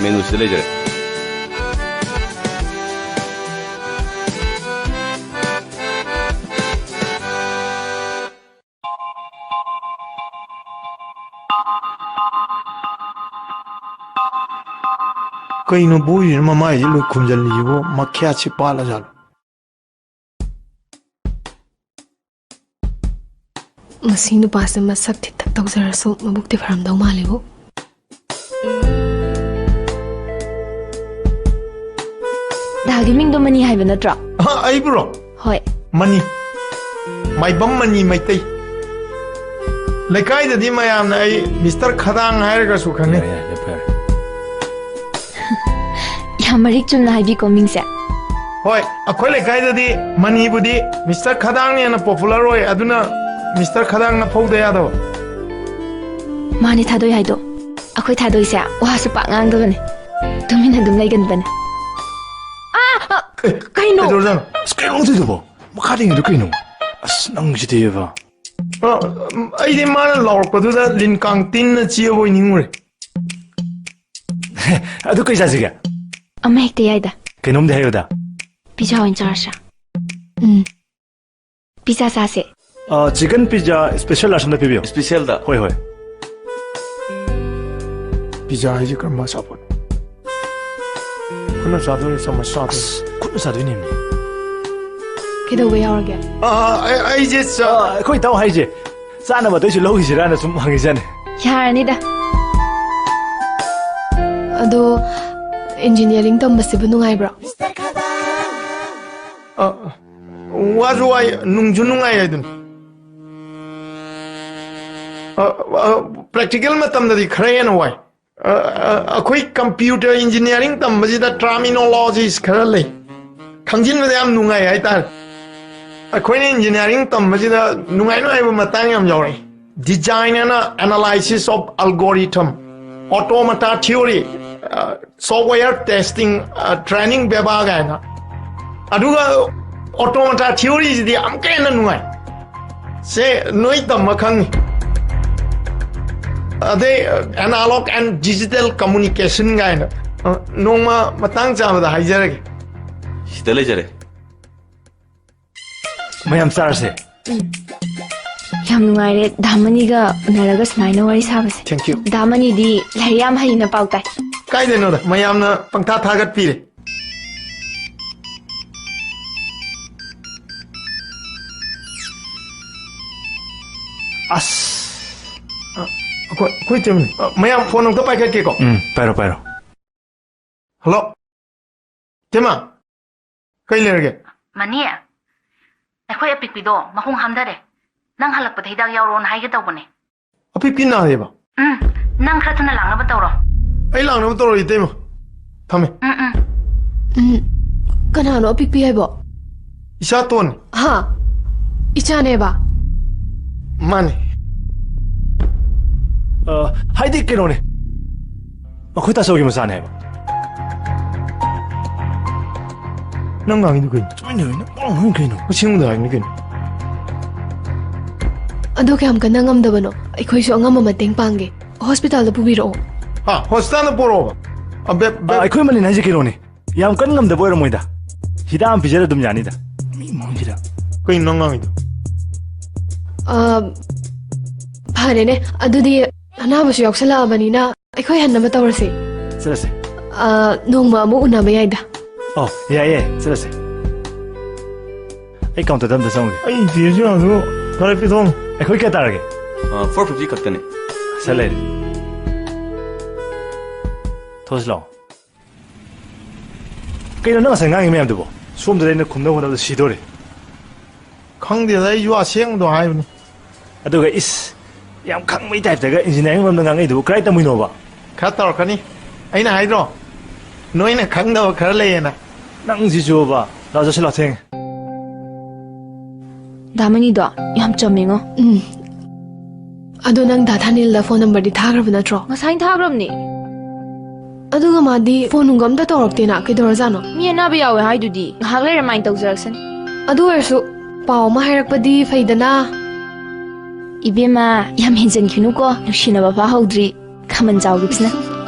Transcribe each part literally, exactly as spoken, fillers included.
ꯃꯦꯅꯨꯁꯤꯗ ꯂꯩꯖꯔꯦ꯫ ꯀꯩꯅꯣ ꯕꯣꯏꯁꯤꯅ ꯃꯃꯥꯏꯁꯤ ꯂꯣꯏ ꯈꯨꯝꯖꯤꯜꯂꯤꯁꯤꯕꯨ? ꯃꯈ꯭ꯌꯥꯠꯁꯤ ꯄꯥꯜꯂꯖꯥꯠꯂꯣ? ꯃꯁꯤ ꯅꯨꯄꯥꯁꯦ ꯃꯁꯛ ꯊꯤꯇꯛ ꯇꯧꯖꯔꯁꯨ ꯃꯕꯨꯛꯇꯤ ꯐꯔꯝꯗꯧ ꯃꯥꯜꯂꯦꯕꯨ꯫ ꯗꯥꯒꯤ ꯃꯤꯡꯗꯣ ꯃꯅꯤ ꯍꯥꯏꯕ ꯅꯠꯇ꯭ꯔꯣ? ꯑ, ꯑꯩꯕꯨꯔꯣ? ꯍꯣꯏ꯫ ꯃꯅꯤ꯫ ꯃꯥꯏꯕꯝ ꯃꯅꯤ ꯃꯩꯇꯩ꯫ ꯂꯩꯀꯥꯏꯗꯗꯤ ꯃꯌꯥꯝꯅ ꯑꯩ ꯃꯤꯁꯇꯔ ꯈꯗꯥꯡ ꯍꯥꯏꯔꯒꯁꯨ ꯈꯪꯅꯩ꯫ ꯌꯥꯔꯦ, ꯌꯥꯔꯦ, ꯐꯔꯦ꯫ ꯌꯥꯝ ꯃꯔꯤꯛ ꯆꯨꯝꯅ ꯍꯥꯏꯕꯤꯀꯣ ꯃꯤꯡꯁꯦ꯫ ꯍꯣꯏ, ꯑꯩꯈꯣꯏ ꯂꯩꯀꯥꯏꯗꯗꯤ ꯃꯅꯤꯕꯨꯗꯤ ꯃꯤꯁꯇꯔ ꯈꯗꯥꯡꯅ ꯍꯦꯟꯅ ꯄꯣꯄꯨꯂꯔ ꯑꯣꯏ, ꯑꯗꯨꯅ ꯃꯤꯁꯇꯔ ꯈꯗꯥꯡ ꯅꯐꯧꯗ ꯌꯥꯗꯕ꯫ ꯃꯥꯅꯦ ꯊꯥꯗꯣꯏ ꯍꯥꯏꯗꯣ꯫ ꯑꯩꯈꯣꯏ ꯊꯥꯗꯣꯏꯁꯦ ꯋꯥꯁꯨ ꯄꯥꯛ ꯉꯥꯡꯗꯕꯅꯦ꯫ ꯇꯨꯃꯤꯟꯅ ꯑꯗꯨꯝ ꯂꯩꯒꯟꯕꯅꯦ꯫ ꯑꯥ! ꯑ, ꯑꯦ, ꯀꯩꯅꯣ? ꯀꯩꯗꯧꯔꯖꯥꯠꯅꯣ? ꯑꯁ, ꯀꯩꯅꯣ ꯇꯧꯗꯨꯕꯣ? ꯃꯈꯥꯗ ꯌꯦꯡꯉꯤꯗꯣ ꯀꯩꯅꯣ? ꯑꯁ, ꯅꯪꯁꯤꯗꯤꯕ꯫ ꯑ, ꯎꯝ, ꯑꯩꯗꯤ ꯃꯥꯅ ꯂꯥꯎꯔꯛꯄꯗꯨꯗ ꯂꯤꯟ ꯀꯥꯡ ꯇꯤꯟꯅ ꯆꯤꯛꯑꯕꯣꯏ ꯅꯤꯡꯉꯨꯔꯦ꯫ ꯑꯗꯨ ꯀꯩ ꯆꯥꯁꯤꯒꯦ? ꯑꯃ ꯍꯦꯛꯇ ꯌꯥꯏꯗ꯫ ꯀꯩꯅꯣꯝꯗꯤ ꯍꯥꯏꯌꯨꯗ꯫ ꯄꯤꯖꯥ ꯑꯣꯏꯅ ꯆꯥꯔꯁꯤꯔꯥ? ꯎꯝ꯫ ꯄꯤꯖꯥ ꯆꯥꯁꯦ꯫ ꯑ, ꯆꯤꯀꯟ ꯄꯤꯖꯥ ꯁ꯭ꯄꯦꯁꯦꯜ ꯂꯥꯔꯖ ꯑꯝꯇ ꯄꯤꯕꯤꯌꯨ꯫ ꯁ꯭ꯄꯦꯁꯦꯜꯗ? ꯍꯣꯏ, ꯍꯣꯏ꯫ ꯄꯤꯖꯥ ꯍꯥꯏꯁꯦ ꯀꯔꯝꯕ ꯑꯆꯥꯄꯣꯠꯅꯣ? ꯈꯨꯠꯅ ꯆꯥꯗꯣꯏꯔꯣ, ꯆꯥꯃꯁ ꯆꯥꯗꯣꯏꯔꯣ? ꯑꯁ, ꯈꯨꯠꯅ ꯆꯥꯗꯣꯏꯅꯦꯃꯤ꯫ ꯀꯩꯗꯧꯕ ꯌꯥꯎꯔꯒꯦ? ꯑ, ꯑꯩ, ꯑꯩꯁꯦ ꯆꯥ- ꯑ, ꯑꯩꯈꯣꯏ ꯏꯇꯥꯎ ꯍꯥꯏꯁꯦ ꯆꯥꯅꯕ ꯑꯇꯩꯁꯨ ꯂꯧꯈꯤꯁꯤꯔꯥꯅ ꯁꯨꯝ ꯍꯪꯉꯤꯖꯥꯠꯅꯤ꯫ ꯌꯥꯔꯅꯤꯗ꯫ ꯑꯗꯣ, ꯏꯟꯖꯤꯅꯤꯌꯥꯔꯤꯡ ꯇꯝꯕꯁꯤꯕꯨ ꯅꯨꯡꯉꯥꯏꯕ꯭ꯔꯣ? ꯑ, ꯋꯥꯁꯨ ꯋꯥꯏ, ꯅꯨꯡꯁꯨ ꯅꯨꯡꯉꯥꯏ ꯍꯥꯏꯗꯨꯅꯤ꯫ ꯑ, ꯑ, ꯄ꯭ꯔꯦꯛꯇꯤꯀꯦꯜ ꯃꯇꯝꯗꯗꯤ ꯈꯔ ꯍꯦꯟꯅ ꯋꯥꯏ꯫ ꯑ, ꯑ, ꯑꯩꯈꯣꯏ ꯀꯝꯄ꯭ꯌꯨꯇꯔ ꯏꯟꯖꯤꯅꯤꯌꯥꯔꯤꯡ ꯇꯝꯕꯁꯤꯗ ꯇꯔꯃꯤꯅꯣꯂꯣꯖꯤꯁ ꯈꯔ ꯂꯩ꯫ ꯈꯪꯖꯤꯟꯕꯗ ꯌꯥꯝ ꯅꯨꯡꯉꯥꯏ ꯍꯥꯏꯇꯥꯔꯦ꯫ ꯑꯩꯈꯣꯏꯅ ꯏꯟꯖꯤꯅꯤꯌꯥꯔꯤꯡ ꯇꯝꯕꯁꯤꯗ ꯅꯨꯡꯉꯥꯏ ꯅꯨꯡꯉꯥꯏꯕ ꯃꯇꯥꯡ ꯌꯥꯝ ꯌꯥꯎꯔꯛꯏ꯫ Design and analysis of algorithm, automata theory, software testing, training Veeba ꯀꯥꯏꯅ꯫ ꯑꯗꯨꯒ automata theoryꯁꯤꯗꯤ ꯑꯃꯨꯛꯀ ꯍꯦꯟꯅ ꯅꯨꯡꯉꯥꯏ꯫ ꯁꯦ ꯅꯣꯏ ꯇꯝꯃ ꯈꯪꯅꯤ꯫ ꯑꯗꯩ, analog and digital communication ꯀꯥꯏꯅ꯫ ꯑ, ꯅꯣꯡꯃ ꯃꯇꯥꯡ ꯆꯥꯕꯗ ꯍꯥꯏꯖꯔꯒꯦ꯫ ꯁꯤꯗ ꯂꯩꯖꯔꯦ꯫ ꯃꯌꯥꯝ ꯆꯥꯔꯁꯦ꯫ ꯌꯥꯝ ꯅꯨꯡꯉꯥꯏꯔꯦ ꯗꯥꯃꯅꯤꯒ ꯎꯅꯔꯒ ꯁꯨꯃꯥꯏꯅ ꯋꯥꯔꯤ ꯁꯥꯕꯁꯦ꯫ Thank you. ꯗꯥꯃꯅꯤꯗꯤ ꯂꯥꯏꯔꯤꯛ ꯌꯥꯝ ꯍꯩꯅ ꯄꯥꯎ ꯇꯥꯏ꯫ ꯀꯥꯏꯗꯩꯅꯣꯗ, ꯃꯌꯥꯝꯅ ꯄꯪꯊꯥ ꯊꯥꯒꯠꯄꯤꯔꯦ꯫ ꯑꯁ꯫ ꯑ, ꯑꯩꯈꯣꯏ, ꯑꯩꯈꯣꯏ ꯏꯇꯩꯃꯅꯦ꯫ ꯑ, ꯃꯌꯥꯝ ꯐꯣꯟ ꯑꯝꯇ ꯄꯥꯏꯈꯠꯀꯦꯀꯣ꯫ ꯎꯝ, ꯄꯥꯏꯔꯣ, ꯄꯥꯏꯔꯣ꯫ ꯍꯜꯂꯣ? ꯏꯇꯩꯃ, ꯀꯩ ꯂꯩꯔꯒꯦ? ꯃꯅꯤ, ꯑꯩꯈꯣꯏ ꯑꯄꯤꯛꯄꯤꯗꯣ ꯃꯈꯣꯡ ꯍꯥꯝꯊꯔꯦ꯫ ꯅꯪ ꯍꯜꯂꯛꯄꯗ ꯍꯤꯗꯥꯛ ꯌꯥꯎꯔꯛꯑꯣꯅ ꯍꯥꯏꯒꯦ ꯇꯧꯕꯅꯦ꯫ ꯑꯄꯤꯛꯄꯤ ꯅꯥꯔꯦꯕ? ꯎꯝ, ꯅꯪ ꯈꯔ ꯊꯨꯅ ꯂꯥꯛꯅꯕ ꯇꯧꯔꯣ꯫ ꯑꯩ ꯂꯥꯛꯅꯕ ꯇꯧꯔꯣ, ꯏꯇꯩꯃ꯫ ꯊꯝꯃꯦ꯫ ꯎꯝ, ꯎꯝ꯫ ꯎꯝ, ꯀꯅꯥꯅꯣ ꯑꯄꯤꯛꯄꯤ ꯍꯥꯏꯕꯣ? ꯏꯆꯥꯇꯣꯟ꯫ ꯍꯥ? ꯏꯆꯥꯅꯦꯕ? ꯃꯥꯅꯦ꯫ ꯑ, ꯍꯥꯏꯗꯤ ꯀꯩꯅꯣꯅꯦ꯫ ꯑꯩꯈꯣꯏ ꯇꯥꯆꯧꯒꯤ ꯃꯆꯥꯅꯦ ꯍꯥꯏꯕ꯫ ꯅꯪ ꯉꯥꯡꯉꯤꯗꯨ ꯀꯩꯅꯣ? ꯆꯨꯝꯃꯤꯟꯅ ꯅꯪ ꯄꯪꯉꯥꯡ ꯉꯥꯡꯉꯤ ꯀꯩꯅꯣ? ꯑꯁꯦꯡꯕꯗ ꯍꯥꯏꯕꯅꯤ ꯀꯩꯅꯣ? ꯑꯗꯣ ꯀꯌꯥꯝ ꯀꯟꯅ ꯉꯝꯗꯕꯅꯣ? ꯑꯩꯈꯣꯏꯁꯨ ꯑꯉꯝꯕ ꯃꯇꯦꯡ ꯄꯥꯡꯒꯦ꯫ ꯍꯣꯁꯄꯤꯇꯥꯜꯗ ꯄꯨꯕꯤꯔꯛꯑꯣ꯫ ꯍꯥ? ꯍꯣꯁꯄꯤꯇꯥꯜꯗ ꯄꯨꯔꯛꯑꯣꯕ? ꯑ, ꯕꯦ-, ꯕꯦ- ꯑ, ꯑꯩꯈꯣꯏ ꯃꯅꯤꯟ ꯍꯥꯏꯁꯦ ꯀꯩꯅꯣꯅꯦ꯫ ꯌꯥꯝ ꯀꯟꯅ ꯉꯝꯗꯕ ꯑꯣꯏꯔꯝꯃꯣꯏꯗ꯫ ꯍꯤꯗꯥꯛ ꯑꯃ ꯄꯤꯖꯔ ꯑꯗꯨꯝ ꯌꯥꯅꯤꯗ꯫ ꯃꯤ ꯃꯑꯣꯡꯁꯤꯗ꯫ ꯀꯩꯅꯣ ꯅꯪ ꯉꯥꯡꯉꯤꯗꯣ? ꯑ, ꯐꯔꯦꯅꯦ꯫ ꯑꯗꯨꯗꯤ ꯑꯅꯥꯕꯁꯨ ꯌꯥꯎꯁꯜꯂꯛꯑꯕꯅꯤꯅ ꯑꯩꯈꯣꯏ ꯍꯟꯅꯕ ꯇꯧꯔꯁꯦ꯫ ꯆꯠꯂꯁꯦ꯫ ꯑ, ꯅꯣꯡꯃ ꯑꯃꯨꯛ ꯎꯅꯕ ꯌꯥꯏꯗ꯫ ꯑꯣ, ꯌꯥꯏꯌꯦ, ꯆꯠꯂꯁꯦ꯫ ꯑꯩ ꯀꯥꯎꯟꯇꯔꯗ ꯑꯝꯇ ꯆꯪꯉꯨꯒꯦ꯫ ꯑꯩ ꯖꯤꯑꯦꯁ ꯑꯗꯨ ꯈꯔ ꯄꯤꯊꯣꯛ꯫ ꯑꯩꯈꯣꯏ ꯀꯌꯥ ꯇꯥꯔꯒꯦ? ꯑ, four fifty ꯈꯛꯇꯅꯦ꯫ ꯁꯦ ꯂꯩꯔꯦ꯫ ꯊꯣꯛꯑꯁꯤ ꯂꯥꯛꯑꯣ꯫ ꯀꯩꯅꯣ ꯅꯪ ꯉꯁꯥꯏ ꯉꯥꯡꯉꯤ ꯃꯌꯥꯝꯗꯨꯕꯣ? ꯁꯣꯝꯗꯗꯤ ꯑꯩꯅ ꯈꯨꯝꯅꯕ ꯍꯣꯠꯅꯕꯗ ꯁꯤꯗꯣꯔꯦ꯫ ꯈꯪꯗꯦꯗ, ꯑꯩꯁꯨ ꯑꯁꯦꯡꯕꯗꯣ ꯍꯥꯏꯕꯅꯤ꯫ ꯑꯗꯨꯒ ꯏꯁ, ꯌꯥꯝ ꯈꯪꯕꯩ ꯇꯥꯏꯞꯇꯒ ꯏꯟꯖꯤꯅꯤꯌꯥꯔꯤꯡ ꯃꯔꯝꯗ ꯉꯥꯡꯉꯛꯏꯗꯨꯕꯨ ꯀꯗꯥꯏ ꯇꯝꯃꯨꯏꯅꯣꯕ? ꯈꯔ ꯇꯧꯔꯛꯀꯅꯤ꯫ ꯑꯩꯅ ꯍꯥꯏꯗ꯭ꯔꯣ, ꯅꯣꯏꯅ ꯈꯪꯗꯕ ꯈꯔ ꯂꯩꯌꯦꯅ꯫ ꯅꯪꯁꯤꯁꯨꯕ꯫ ꯂꯥꯛꯑꯣ, ꯆꯠꯁꯤ ꯂꯥꯛꯑꯣ, ꯊꯦꯡꯉꯦ꯫ ꯗꯥ ꯃꯅꯤꯗꯣ ꯌꯥꯝ ꯆꯝꯃꯦꯉꯣ꯫ ꯎꯝ꯫ ꯑꯗꯣ ꯅꯪ ꯗꯥ ꯊꯥꯅꯤꯜꯗ ꯐꯣꯟ ꯅꯝꯕꯔꯗꯤ ꯊꯥꯈ꯭ꯔꯕ ꯅꯠꯇ꯭ꯔꯣ? ꯉꯁꯥꯏꯅ ꯊꯥꯈ꯭ꯔꯕꯅꯦ꯫ ꯑꯗꯨꯒ ꯃꯥꯗꯤ ꯐꯣꯟ ꯅꯨꯡꯒ ꯑꯝꯇ ꯇꯧꯔꯛꯇꯦꯅ, ꯀꯩꯗꯧꯔꯖꯥꯠꯅꯣ? ꯃꯤ ꯑꯅꯥꯕ ꯌꯥꯎꯋꯦ ꯍꯥꯏꯗꯨꯗꯤ, ꯉꯥꯏꯍꯥꯛ ꯂꯩꯔ ꯃꯥꯏꯅ ꯇꯧꯖꯔꯛꯁꯅꯤ꯫ ꯑꯗꯨ ꯑꯣꯏꯔꯁꯨ ꯄꯥꯎ ꯑꯃ ꯍꯥꯏꯔꯛꯄꯗꯤ ꯐꯩꯗꯅ꯫ ꯏꯕꯦꯝꯃ, ꯌꯥꯝ ꯍꯦꯟꯖꯟꯈꯤꯅꯨꯀꯣ, ꯅꯨꯡꯁꯤꯅꯕ ꯐꯥꯍꯧꯗ꯭ꯔꯤ꯫ ꯈꯥꯃꯟ ꯆꯥꯎꯈꯤꯕꯁꯤꯅ꯫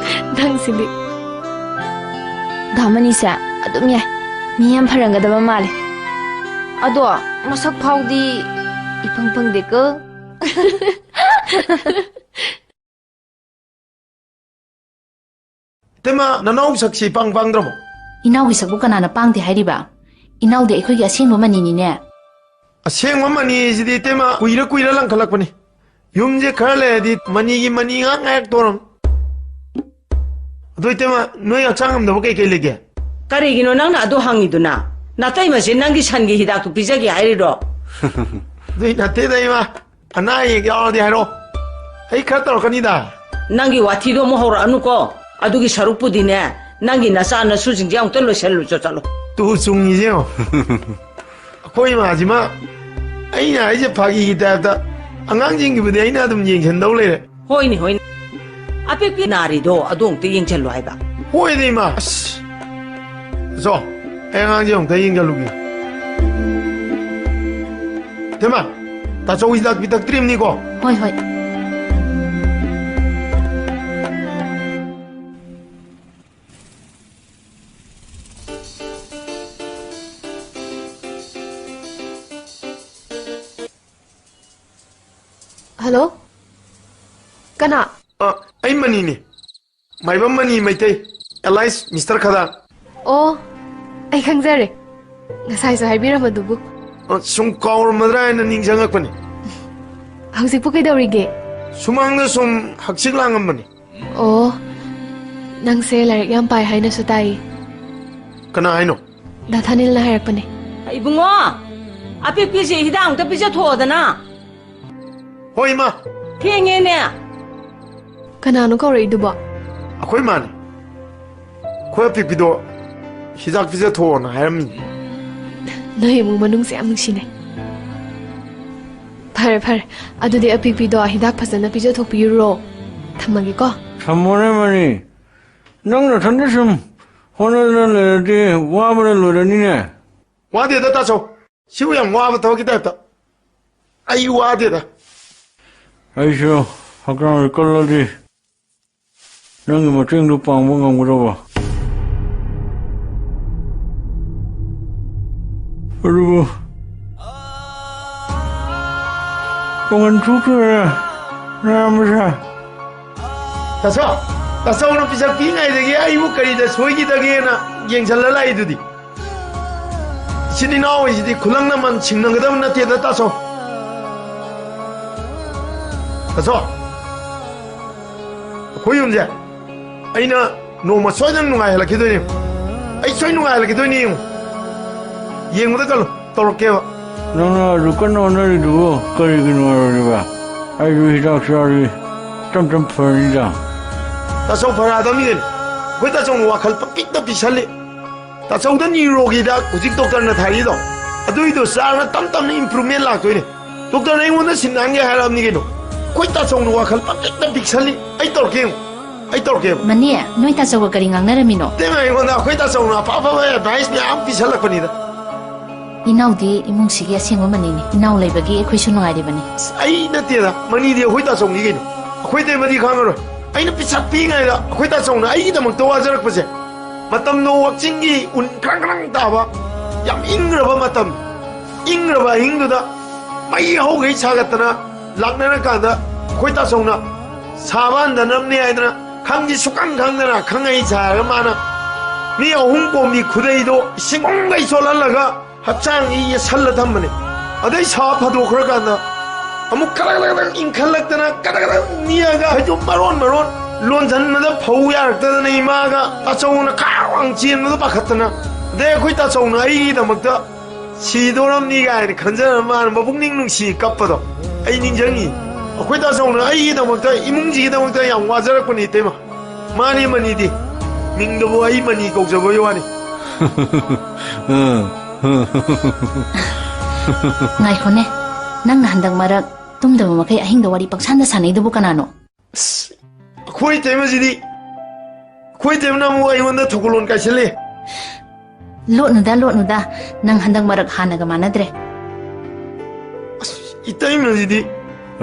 ꯅꯪꯁꯤꯗꯤ꯫ ꯗꯥ ꯃꯅꯤꯁꯦ ꯑꯗꯨꯝ ꯌꯥꯏ꯫ ꯃꯤ ꯌꯥꯝ ꯐꯔꯝꯒꯗꯕ ꯃꯥꯜꯂꯦ꯫ ꯑꯗꯣ ꯃꯁꯛ ꯐꯥꯎꯗꯤ ꯏꯐꯪ ꯐꯪꯗꯦꯀꯣ꯫ ꯏꯇꯩꯃ, ꯅꯅꯥꯎ ꯁꯛꯁꯤ ꯏꯄꯥꯡ ꯄꯥꯡꯗ꯭ꯔꯕꯣ? ꯏꯅꯥꯎꯒꯤ ꯁꯛꯄꯨ ꯀꯅꯥꯅ ꯄꯥꯡꯗꯦ ꯍꯥꯏꯔꯤꯕ? ꯏꯅꯥꯎꯗꯤ ꯑꯩꯈꯣꯏꯒꯤ ꯑꯁꯦꯡꯕ ꯃꯅꯤꯅꯤꯅꯦ꯫ ꯑꯁꯦꯡꯕ ꯃꯅꯤ ꯁꯤꯗꯤ ꯏꯇꯩꯃ ꯀꯨꯏꯔ ꯀꯨꯏꯔ ꯂꯪꯈꯠꯂꯛꯄꯅꯤ꯫ ꯌꯨꯝꯁꯦ ꯈꯔ ꯂꯩꯔꯗꯤ ꯃꯅꯤꯒꯤ ꯃꯅꯤ ꯉꯥꯛ ꯉꯥꯏꯔꯛꯇꯣꯔꯝ꯫ ꯑꯗꯣ ꯏꯇꯩꯃ, ꯅꯣꯏ ꯍꯛꯆꯥꯡ ꯉꯝꯗꯕ ꯀꯩ ꯀꯩ ꯂꯩꯒꯦ? ꯀꯔꯤꯒꯤꯅꯣ ꯅꯪꯅ ꯑꯗꯨ ꯍꯪꯉꯤꯗꯨꯅ? ꯅꯇꯩꯃꯁꯦ ꯅꯪꯒꯤ ꯁꯟꯒꯤ ꯍꯤꯗꯥꯛꯇꯨ ꯄꯤꯖꯒꯦ ꯍꯥꯏꯔꯤꯔꯣ? ꯑꯗꯨꯏ ꯅꯠꯇꯦꯗ ꯏꯃꯥ, ꯑꯅꯥ ꯑꯌꯦꯛ ꯌꯥꯎꯔꯗꯤ ꯍꯥꯏꯔꯣ, ꯑꯩ ꯈꯔ ꯇꯧꯔꯛꯀꯅꯤꯗ꯫ ꯅꯪꯒꯤ ꯋꯥꯊꯤꯗꯣ ꯑꯃꯨꯛ ꯍꯧꯔꯛꯑꯅꯨꯀꯣ꯫ ꯑꯗꯨꯒꯤ ꯁꯔꯨꯛꯄꯨꯗꯤꯅꯦ, ꯅꯪꯒꯤ ꯅꯆꯥ ꯅꯁꯨꯁꯤꯡꯁꯦ ꯑꯃꯨꯛꯇ ꯂꯣꯏꯁꯜꯂꯨꯆꯣ ꯆꯠꯂꯣ꯫ ꯇꯨ ꯆꯨꯝꯉꯤꯁꯦ ꯌꯦꯡꯉꯣ꯫ ꯑꯩꯈꯣꯏ ꯏꯃꯥꯁꯤꯃ ꯑꯩꯅ ꯍꯥꯏꯁꯦ ꯐꯥꯒꯤꯒꯤ ꯇꯥꯏꯞꯇ ꯑꯉꯥꯡꯁꯤꯡꯒꯤꯕꯨꯗꯤ ꯑꯩꯅ ꯑꯗꯨꯝ ꯌꯦꯡꯁꯤꯟꯗꯧ ꯂꯩꯔꯦ꯫ ꯍꯣꯏꯅꯦ, ꯍꯣꯏꯅꯦ꯫ ꯑꯄꯤꯛꯄꯤ ꯅꯥꯔꯤꯗꯣ ꯑꯗꯨ ꯑꯃꯨꯛꯇ ꯌꯦꯡꯁꯤꯜꯂꯨ ꯍꯥꯏꯕ꯫ ꯍꯣꯏꯅꯦ ꯏꯃꯥ꯫ ꯑꯁ꯫ ꯆꯣ, ꯑꯩ ꯑꯉꯥꯡꯁꯦ ꯑꯃꯨꯛꯇ ꯌꯦꯡꯁꯤꯜꯂꯨꯒꯦ꯫ ꯏꯇꯩꯃ, ꯇꯥꯆꯧ ꯍꯤꯗꯥꯛ ꯄꯤꯊꯛꯇ꯭ꯔꯤꯕꯅꯤꯀꯣ? ꯍꯣꯏ, ꯍꯣꯏ꯫ ꯍꯜꯂꯣ? ꯀꯅꯥ? ꯑ, ꯑꯩ ꯃꯅꯤꯅꯦ꯫ ꯃꯥꯏꯕꯝ ꯃꯅꯤ ꯃꯩꯇꯩ, alias Mister ꯈꯗꯥꯡ꯫ ꯑꯣ, ꯑꯩ ꯈꯪꯖꯔꯦ꯫ ꯉꯁꯥꯏꯁꯨ ꯍꯥꯏꯕꯤꯔꯝꯕꯗꯨꯕꯨ꯫ ꯑ, ꯁꯨꯝ ꯀꯥꯎꯔꯝꯃꯗ꯭ꯔꯥ ꯍꯥꯏꯅ ꯅꯤꯡꯁꯤꯡꯉꯛꯄꯅꯤ꯫ ꯍꯧꯖꯤꯛꯄꯨ ꯀꯩꯗꯧꯔꯤꯒꯦ? ꯁꯨꯃꯥꯡꯗ ꯁꯨꯝ ꯍꯛꯆꯤꯛ ꯂꯥꯡꯉꯝꯕꯅꯤ꯫ ꯑꯣ, ꯅꯪꯁꯦ ꯂꯥꯏꯔꯤꯛ ꯌꯥꯝ ꯄꯥꯏ ꯍꯥꯏꯅꯁꯨ ꯇꯥꯏ꯫ ꯀꯅꯥ ꯍꯥꯏꯅꯣ? ꯗꯥ ꯊꯥꯅꯤꯜꯅ ꯍꯥꯏꯔꯛꯄꯅꯦ꯫ ꯏꯕꯨꯡꯉꯣ, ꯑꯄꯤꯛꯄꯤꯁꯦ ꯍꯤꯗꯥꯛ ꯑꯃꯨꯛꯇ ꯄꯤꯖꯊꯣꯛꯑꯣꯗꯅ꯫ ꯍꯣꯏ, ꯏꯃꯥ꯫ ꯊꯦꯡꯉꯦꯅꯦ꯫ ꯀꯅꯥꯅꯣ ꯀꯧꯔꯛꯏꯗꯨꯕꯣ? ꯑꯩꯈꯣꯏ ꯃꯥꯅꯦ꯫ ꯑꯩꯈꯣꯏ ꯑꯄꯤꯛꯄꯤꯗꯣ ꯍꯤꯗꯥꯛ ꯄꯤꯖꯊꯣꯛꯑꯣꯅ ꯍꯥꯏꯔꯝꯃꯤꯅꯦ꯫ ꯅꯣꯏ ꯏꯃꯨꯡ ꯃꯅꯨꯡꯁꯦ ꯌꯥꯝ ꯅꯨꯡꯁꯤꯅꯦ꯫ ꯐꯔꯦ, ꯐꯔꯦ꯫ ꯑꯗꯨꯗꯤ ꯑꯄꯤꯛꯄꯤꯗꯣ ꯍꯤꯗꯥꯛ ꯐꯖꯅ ꯄꯤꯖꯊꯣꯛꯄꯤꯔꯨꯔꯣ꯫ ꯊꯝꯃꯒꯦꯀꯣ꯫ ꯊꯝꯃꯣꯅꯦ ꯃꯅꯤ꯫ ꯅꯪ ꯅꯊꯟꯗ ꯁꯨꯝ ꯍꯣꯠꯅꯗꯅ ꯂꯩꯔꯗꯤ ꯋꯥꯕꯅ ꯂꯣꯏꯔꯅꯤꯅꯦ꯫ ꯋꯥꯗꯦꯗ, ꯇꯥꯆꯧ꯫ ꯁꯤꯕꯨ ꯌꯥꯝ ꯋꯥꯕ ꯊꯕꯛꯀꯤ ꯇꯥꯏꯞꯇ꯫ ꯑꯩ ꯋꯥꯗꯦꯗ꯫ ꯑꯩꯁꯨ ꯍꯛꯆꯥꯡꯁꯦ ꯀꯜꯂꯗꯤ ꯅꯪꯒꯤ ꯃꯇꯦꯡꯗꯨ ꯄꯥꯡꯕ ꯉꯝꯒꯗꯕ꯫ ꯑꯗꯨꯕꯨ ꯄꯥꯡꯒꯟ ꯊꯣꯛꯇ꯭ꯔꯦ, ꯅꯌꯥꯝꯕꯁꯦ꯫ ꯇꯥꯆꯧ, ꯇꯥꯆꯧꯅ ꯄꯤꯁꯛ ꯄꯤꯛꯏꯉꯩꯗꯒꯤ ꯑꯩꯕꯨ ꯀꯔꯤꯗ ꯁꯣꯏꯈꯤꯗꯒꯦꯅ ꯌꯦꯡꯁꯤꯜꯂ ꯂꯥꯛꯏꯗꯨꯗꯤ꯫ ꯏꯆꯤꯟ ꯏꯅꯥꯎ ꯍꯥꯏꯁꯤꯗꯤ ꯈꯨꯂꯪ ꯃꯃꯜ ꯁꯤꯡꯅꯒꯗꯕ ꯅꯠꯇꯦꯗ, ꯇꯥꯆꯧ꯫ ꯇꯥꯆꯧ, ꯑꯩꯈꯣꯏ ꯌꯨꯝꯁꯦ ꯑꯩꯅ ꯅꯣꯡꯃ ꯁꯣꯏꯗꯅ ꯅꯨꯡꯉꯥꯏꯍꯜꯂꯛꯈꯤꯗꯣꯏꯅꯦ꯫ ꯑꯩ ꯁꯣꯏ ꯅꯨꯡꯉꯥꯏꯍꯜꯂꯛꯈꯤꯗꯣꯏꯅꯦ, ꯌꯦꯡꯉꯨ꯫ ꯌꯦꯡꯕꯗ ꯀꯜꯂꯨ, ꯇꯧꯔꯛꯀꯦꯕ꯫ ꯅꯪꯅ ꯑꯗꯨ ꯀꯟꯅ ꯍꯣꯠꯅꯔꯤꯗꯨꯕꯨ ꯀꯔꯤꯒꯤ ꯅꯨꯡꯉꯥꯏꯔꯣꯏꯗ꯭ꯔꯤꯕ? ꯑꯩꯁꯨ ꯍꯤꯗꯥꯛ ꯆꯥꯔꯤ, ꯇꯞ ꯇꯞ ꯐꯔꯅꯤꯗ꯫ ꯇꯥꯆꯧ, ꯐꯔꯛꯑꯗꯕꯅꯤ ꯀꯩꯅꯣ꯫ ꯑꯩꯈꯣꯏ ꯇꯥꯆꯧꯅ ꯋꯥꯈꯜ ꯄꯪꯄꯤꯛꯇ ꯄꯤꯛꯁꯜꯂꯤ꯫ ꯇꯥꯆꯧꯗ ꯅꯤꯔꯣꯒꯤ ꯍꯤꯗꯥꯛ ꯍꯧꯖꯤꯛ ꯗꯣꯛꯇꯔꯅ ꯊꯥꯔꯤꯗꯣ, ꯑꯗꯨꯏꯗꯣ ꯆꯥꯔꯒ ꯇꯞ ꯇꯞꯅ improvement ꯂꯥꯛꯇꯣꯏꯅꯦ꯫ ꯗꯣꯛꯇꯔꯅ ꯑꯩꯉꯣꯟꯗ ꯁꯤꯟ ꯂꯥꯡꯒꯦ ꯍꯥꯏꯔꯛꯑꯕꯅꯤ ꯀꯩꯅꯣ꯫ ꯑꯩꯈꯣꯏ ꯇꯥꯆꯧꯅ ꯋꯥꯈꯜ ꯄꯪꯄꯤꯛꯇ ꯄꯤꯛꯁꯜꯂꯤ꯫ ꯑꯩ ꯇꯧꯔꯛꯀꯦ ꯌꯦꯡꯉꯨ꯫ ꯑꯩ ꯇꯧꯔꯛꯀꯦ ꯌꯦꯡꯉꯨ꯫ ꯃꯅꯦ, ꯅꯣꯏ ꯇꯥꯆꯧꯒ ꯀꯔꯤ ꯉꯥꯡꯅꯔꯝꯃꯤꯅꯣ? ꯏꯇꯩꯃ, ꯑꯩꯉꯣꯟꯗ ꯑꯩꯈꯣꯏ ꯇꯥꯆꯧꯅ ꯑꯐ ꯑꯐꯕ advice ꯃꯌꯥꯝ ꯄꯤꯁꯜꯂꯛꯄꯅꯤꯗ꯫ ꯏꯅꯥꯎꯗꯤ ꯏꯃꯨꯡꯁꯤꯒꯤ ꯑꯁꯦꯡꯕ ꯃꯅꯤꯅꯤ꯫ ꯏꯅꯥꯎ ꯂꯩꯕꯒꯤ ꯑꯩꯈꯣꯏꯁꯨ ꯅꯨꯡꯉꯥꯏꯔꯤꯕꯅꯤ꯫ ꯑꯁ, ꯑꯩ ꯅꯠꯇꯦꯗ, ꯃꯅꯤꯗꯤ ꯑꯩꯈꯣꯏ ꯇꯥꯆꯧꯅꯤ ꯀꯩꯅꯣ꯫ ꯑꯩꯈꯣꯏ ꯏꯇꯩꯃꯗꯤ ꯈꯪꯉꯔꯣꯏ꯫ ꯑꯩꯅ ꯄꯤꯁꯛ ꯄꯤꯛꯏꯉꯩꯗ ꯑꯩꯈꯣꯏ ꯇꯥꯆꯧꯅ ꯑꯩꯒꯤꯗꯃꯛꯇ ꯋꯥꯖꯔꯛꯄꯁꯦ, ꯃꯇꯝꯗꯣ ꯋꯥꯛꯆꯤꯡꯒꯤ ꯎꯟ ꯈ꯭ꯔꯪ ꯈ꯭ꯔꯪ ꯇꯥꯕ, ꯌꯥꯝ ꯏꯪꯈ꯭ꯔꯕ ꯃꯇꯝ, ꯏꯪꯈ꯭ꯔꯕ ꯑꯍꯤꯡꯗꯨꯗ ꯃꯩ ꯍꯧꯈꯩ ꯁꯥꯒꯠꯇꯅ ꯂꯥꯛꯅꯔꯀꯥꯟꯗ ꯑꯩꯈꯣꯏ ꯇꯥꯆꯧꯅ ꯁꯥꯕ ꯍꯟꯊꯅꯕꯅꯦ ꯍꯥꯏꯗꯅ ꯈꯪꯗꯤ ꯁꯨꯛꯈꯪ ꯈꯪꯗꯅ ꯈꯪꯍꯩ ꯁꯥꯔꯒ ꯃꯥꯅ ꯃꯤ ꯑꯍꯨꯝ ꯀꯣꯝꯒꯤ ꯈꯨꯗꯩꯗꯣ ꯏꯁꯤꯡ ꯑꯍꯨꯝꯈꯩ ꯆꯣꯠꯍꯜꯂꯒ ꯍꯛꯆꯥꯡꯁꯤ ꯌꯦꯠꯁꯜꯂ ꯊꯝꯕꯅꯦ꯫ ꯑꯗꯩ ꯁꯥ ꯐꯥꯗꯣꯛꯈ꯭ꯔꯀꯥꯟꯗ ꯑꯃꯨꯛ ꯀꯗꯛ ꯀꯗꯛ ꯀꯗꯛ ꯏꯪꯈꯠꯂꯛꯇꯅ ꯀꯗꯛ ꯀꯗꯛ ꯅꯤꯛꯑꯒ ꯐꯩꯖꯨꯞ ꯃꯔꯣꯟ ꯃꯔꯣꯟ ꯂꯣꯟꯁꯤꯟꯕꯗ ꯐꯧ ꯌꯥꯔꯛꯇꯗꯅ ꯏꯃꯥꯒ ꯇꯥꯆꯧꯅ ꯈꯥ ꯋꯥꯡ ꯆꯦꯟꯕꯗ ꯄꯥꯈꯠꯇꯅ꯫ ꯑꯗꯩ ꯑꯩꯈꯣꯏ ꯇꯥꯆꯧꯅ ꯑꯩꯒꯤꯗꯃꯛꯇ ꯁꯤꯗꯣꯔꯝꯅꯤ ꯀꯥꯏꯅ ꯈꯟꯖꯔ ꯃꯥꯅ ꯃꯄꯨꯛꯅꯤꯡ ꯅꯨꯡꯁꯤ ꯀꯞꯄꯗꯣ ꯑꯩ ꯅꯤꯡꯁꯤꯡꯉꯤ꯫ ꯑꯩꯈꯣꯏ ꯇꯥꯆꯧꯅ ꯑꯩꯒꯤꯗꯃꯛꯇ, ꯏꯃꯨꯡꯁꯤꯒꯤꯗꯃꯛꯇ ꯌꯥꯝ ꯋꯥꯖꯔꯛꯄꯅꯤ ꯏꯇꯩꯃ꯫ ꯃꯥꯅꯦ ꯃꯅꯤꯗꯤ꯫ ꯃꯤꯡꯗꯕꯨ ꯑꯩ ꯃꯅꯤ ꯀꯧꯖꯕꯒꯤ ꯋꯥꯅꯤ꯫ ꯉꯥꯏꯈꯣꯅꯦ, ꯅꯪꯅ ꯍꯟꯗꯛ ꯃꯔꯛ ꯇꯨꯝꯗꯕ ꯃꯈꯩ ꯑꯍꯤꯡꯗ ꯋꯥꯔꯤ ꯄꯪꯁꯥꯟꯗ ꯁꯥꯟꯅꯩꯗꯨꯕꯨ ꯀꯅꯥꯅꯣ? ꯑꯁ, ꯑꯩꯈꯣꯏ ꯏꯇꯩꯃꯁꯤꯗꯤ, ꯑꯩꯈꯣꯏ ꯏꯇꯩꯃꯅ ꯑꯃꯨꯛ ꯑꯩꯉꯣꯟꯗ ꯊꯧꯒꯜꯂꯣꯟ ꯀꯥꯏꯁꯜꯂꯦ꯫ ꯂꯣꯠꯅꯨꯗ, ꯂꯣꯠꯅꯨꯗ, ꯅꯪ ꯍꯟꯗꯛ ꯃꯔꯛ ꯍꯥꯟꯅꯒ ꯃꯥꯟꯅꯗ꯭ꯔꯦ꯫ ꯑꯁ, ꯏꯇꯩꯃꯁꯤꯗꯤ꯫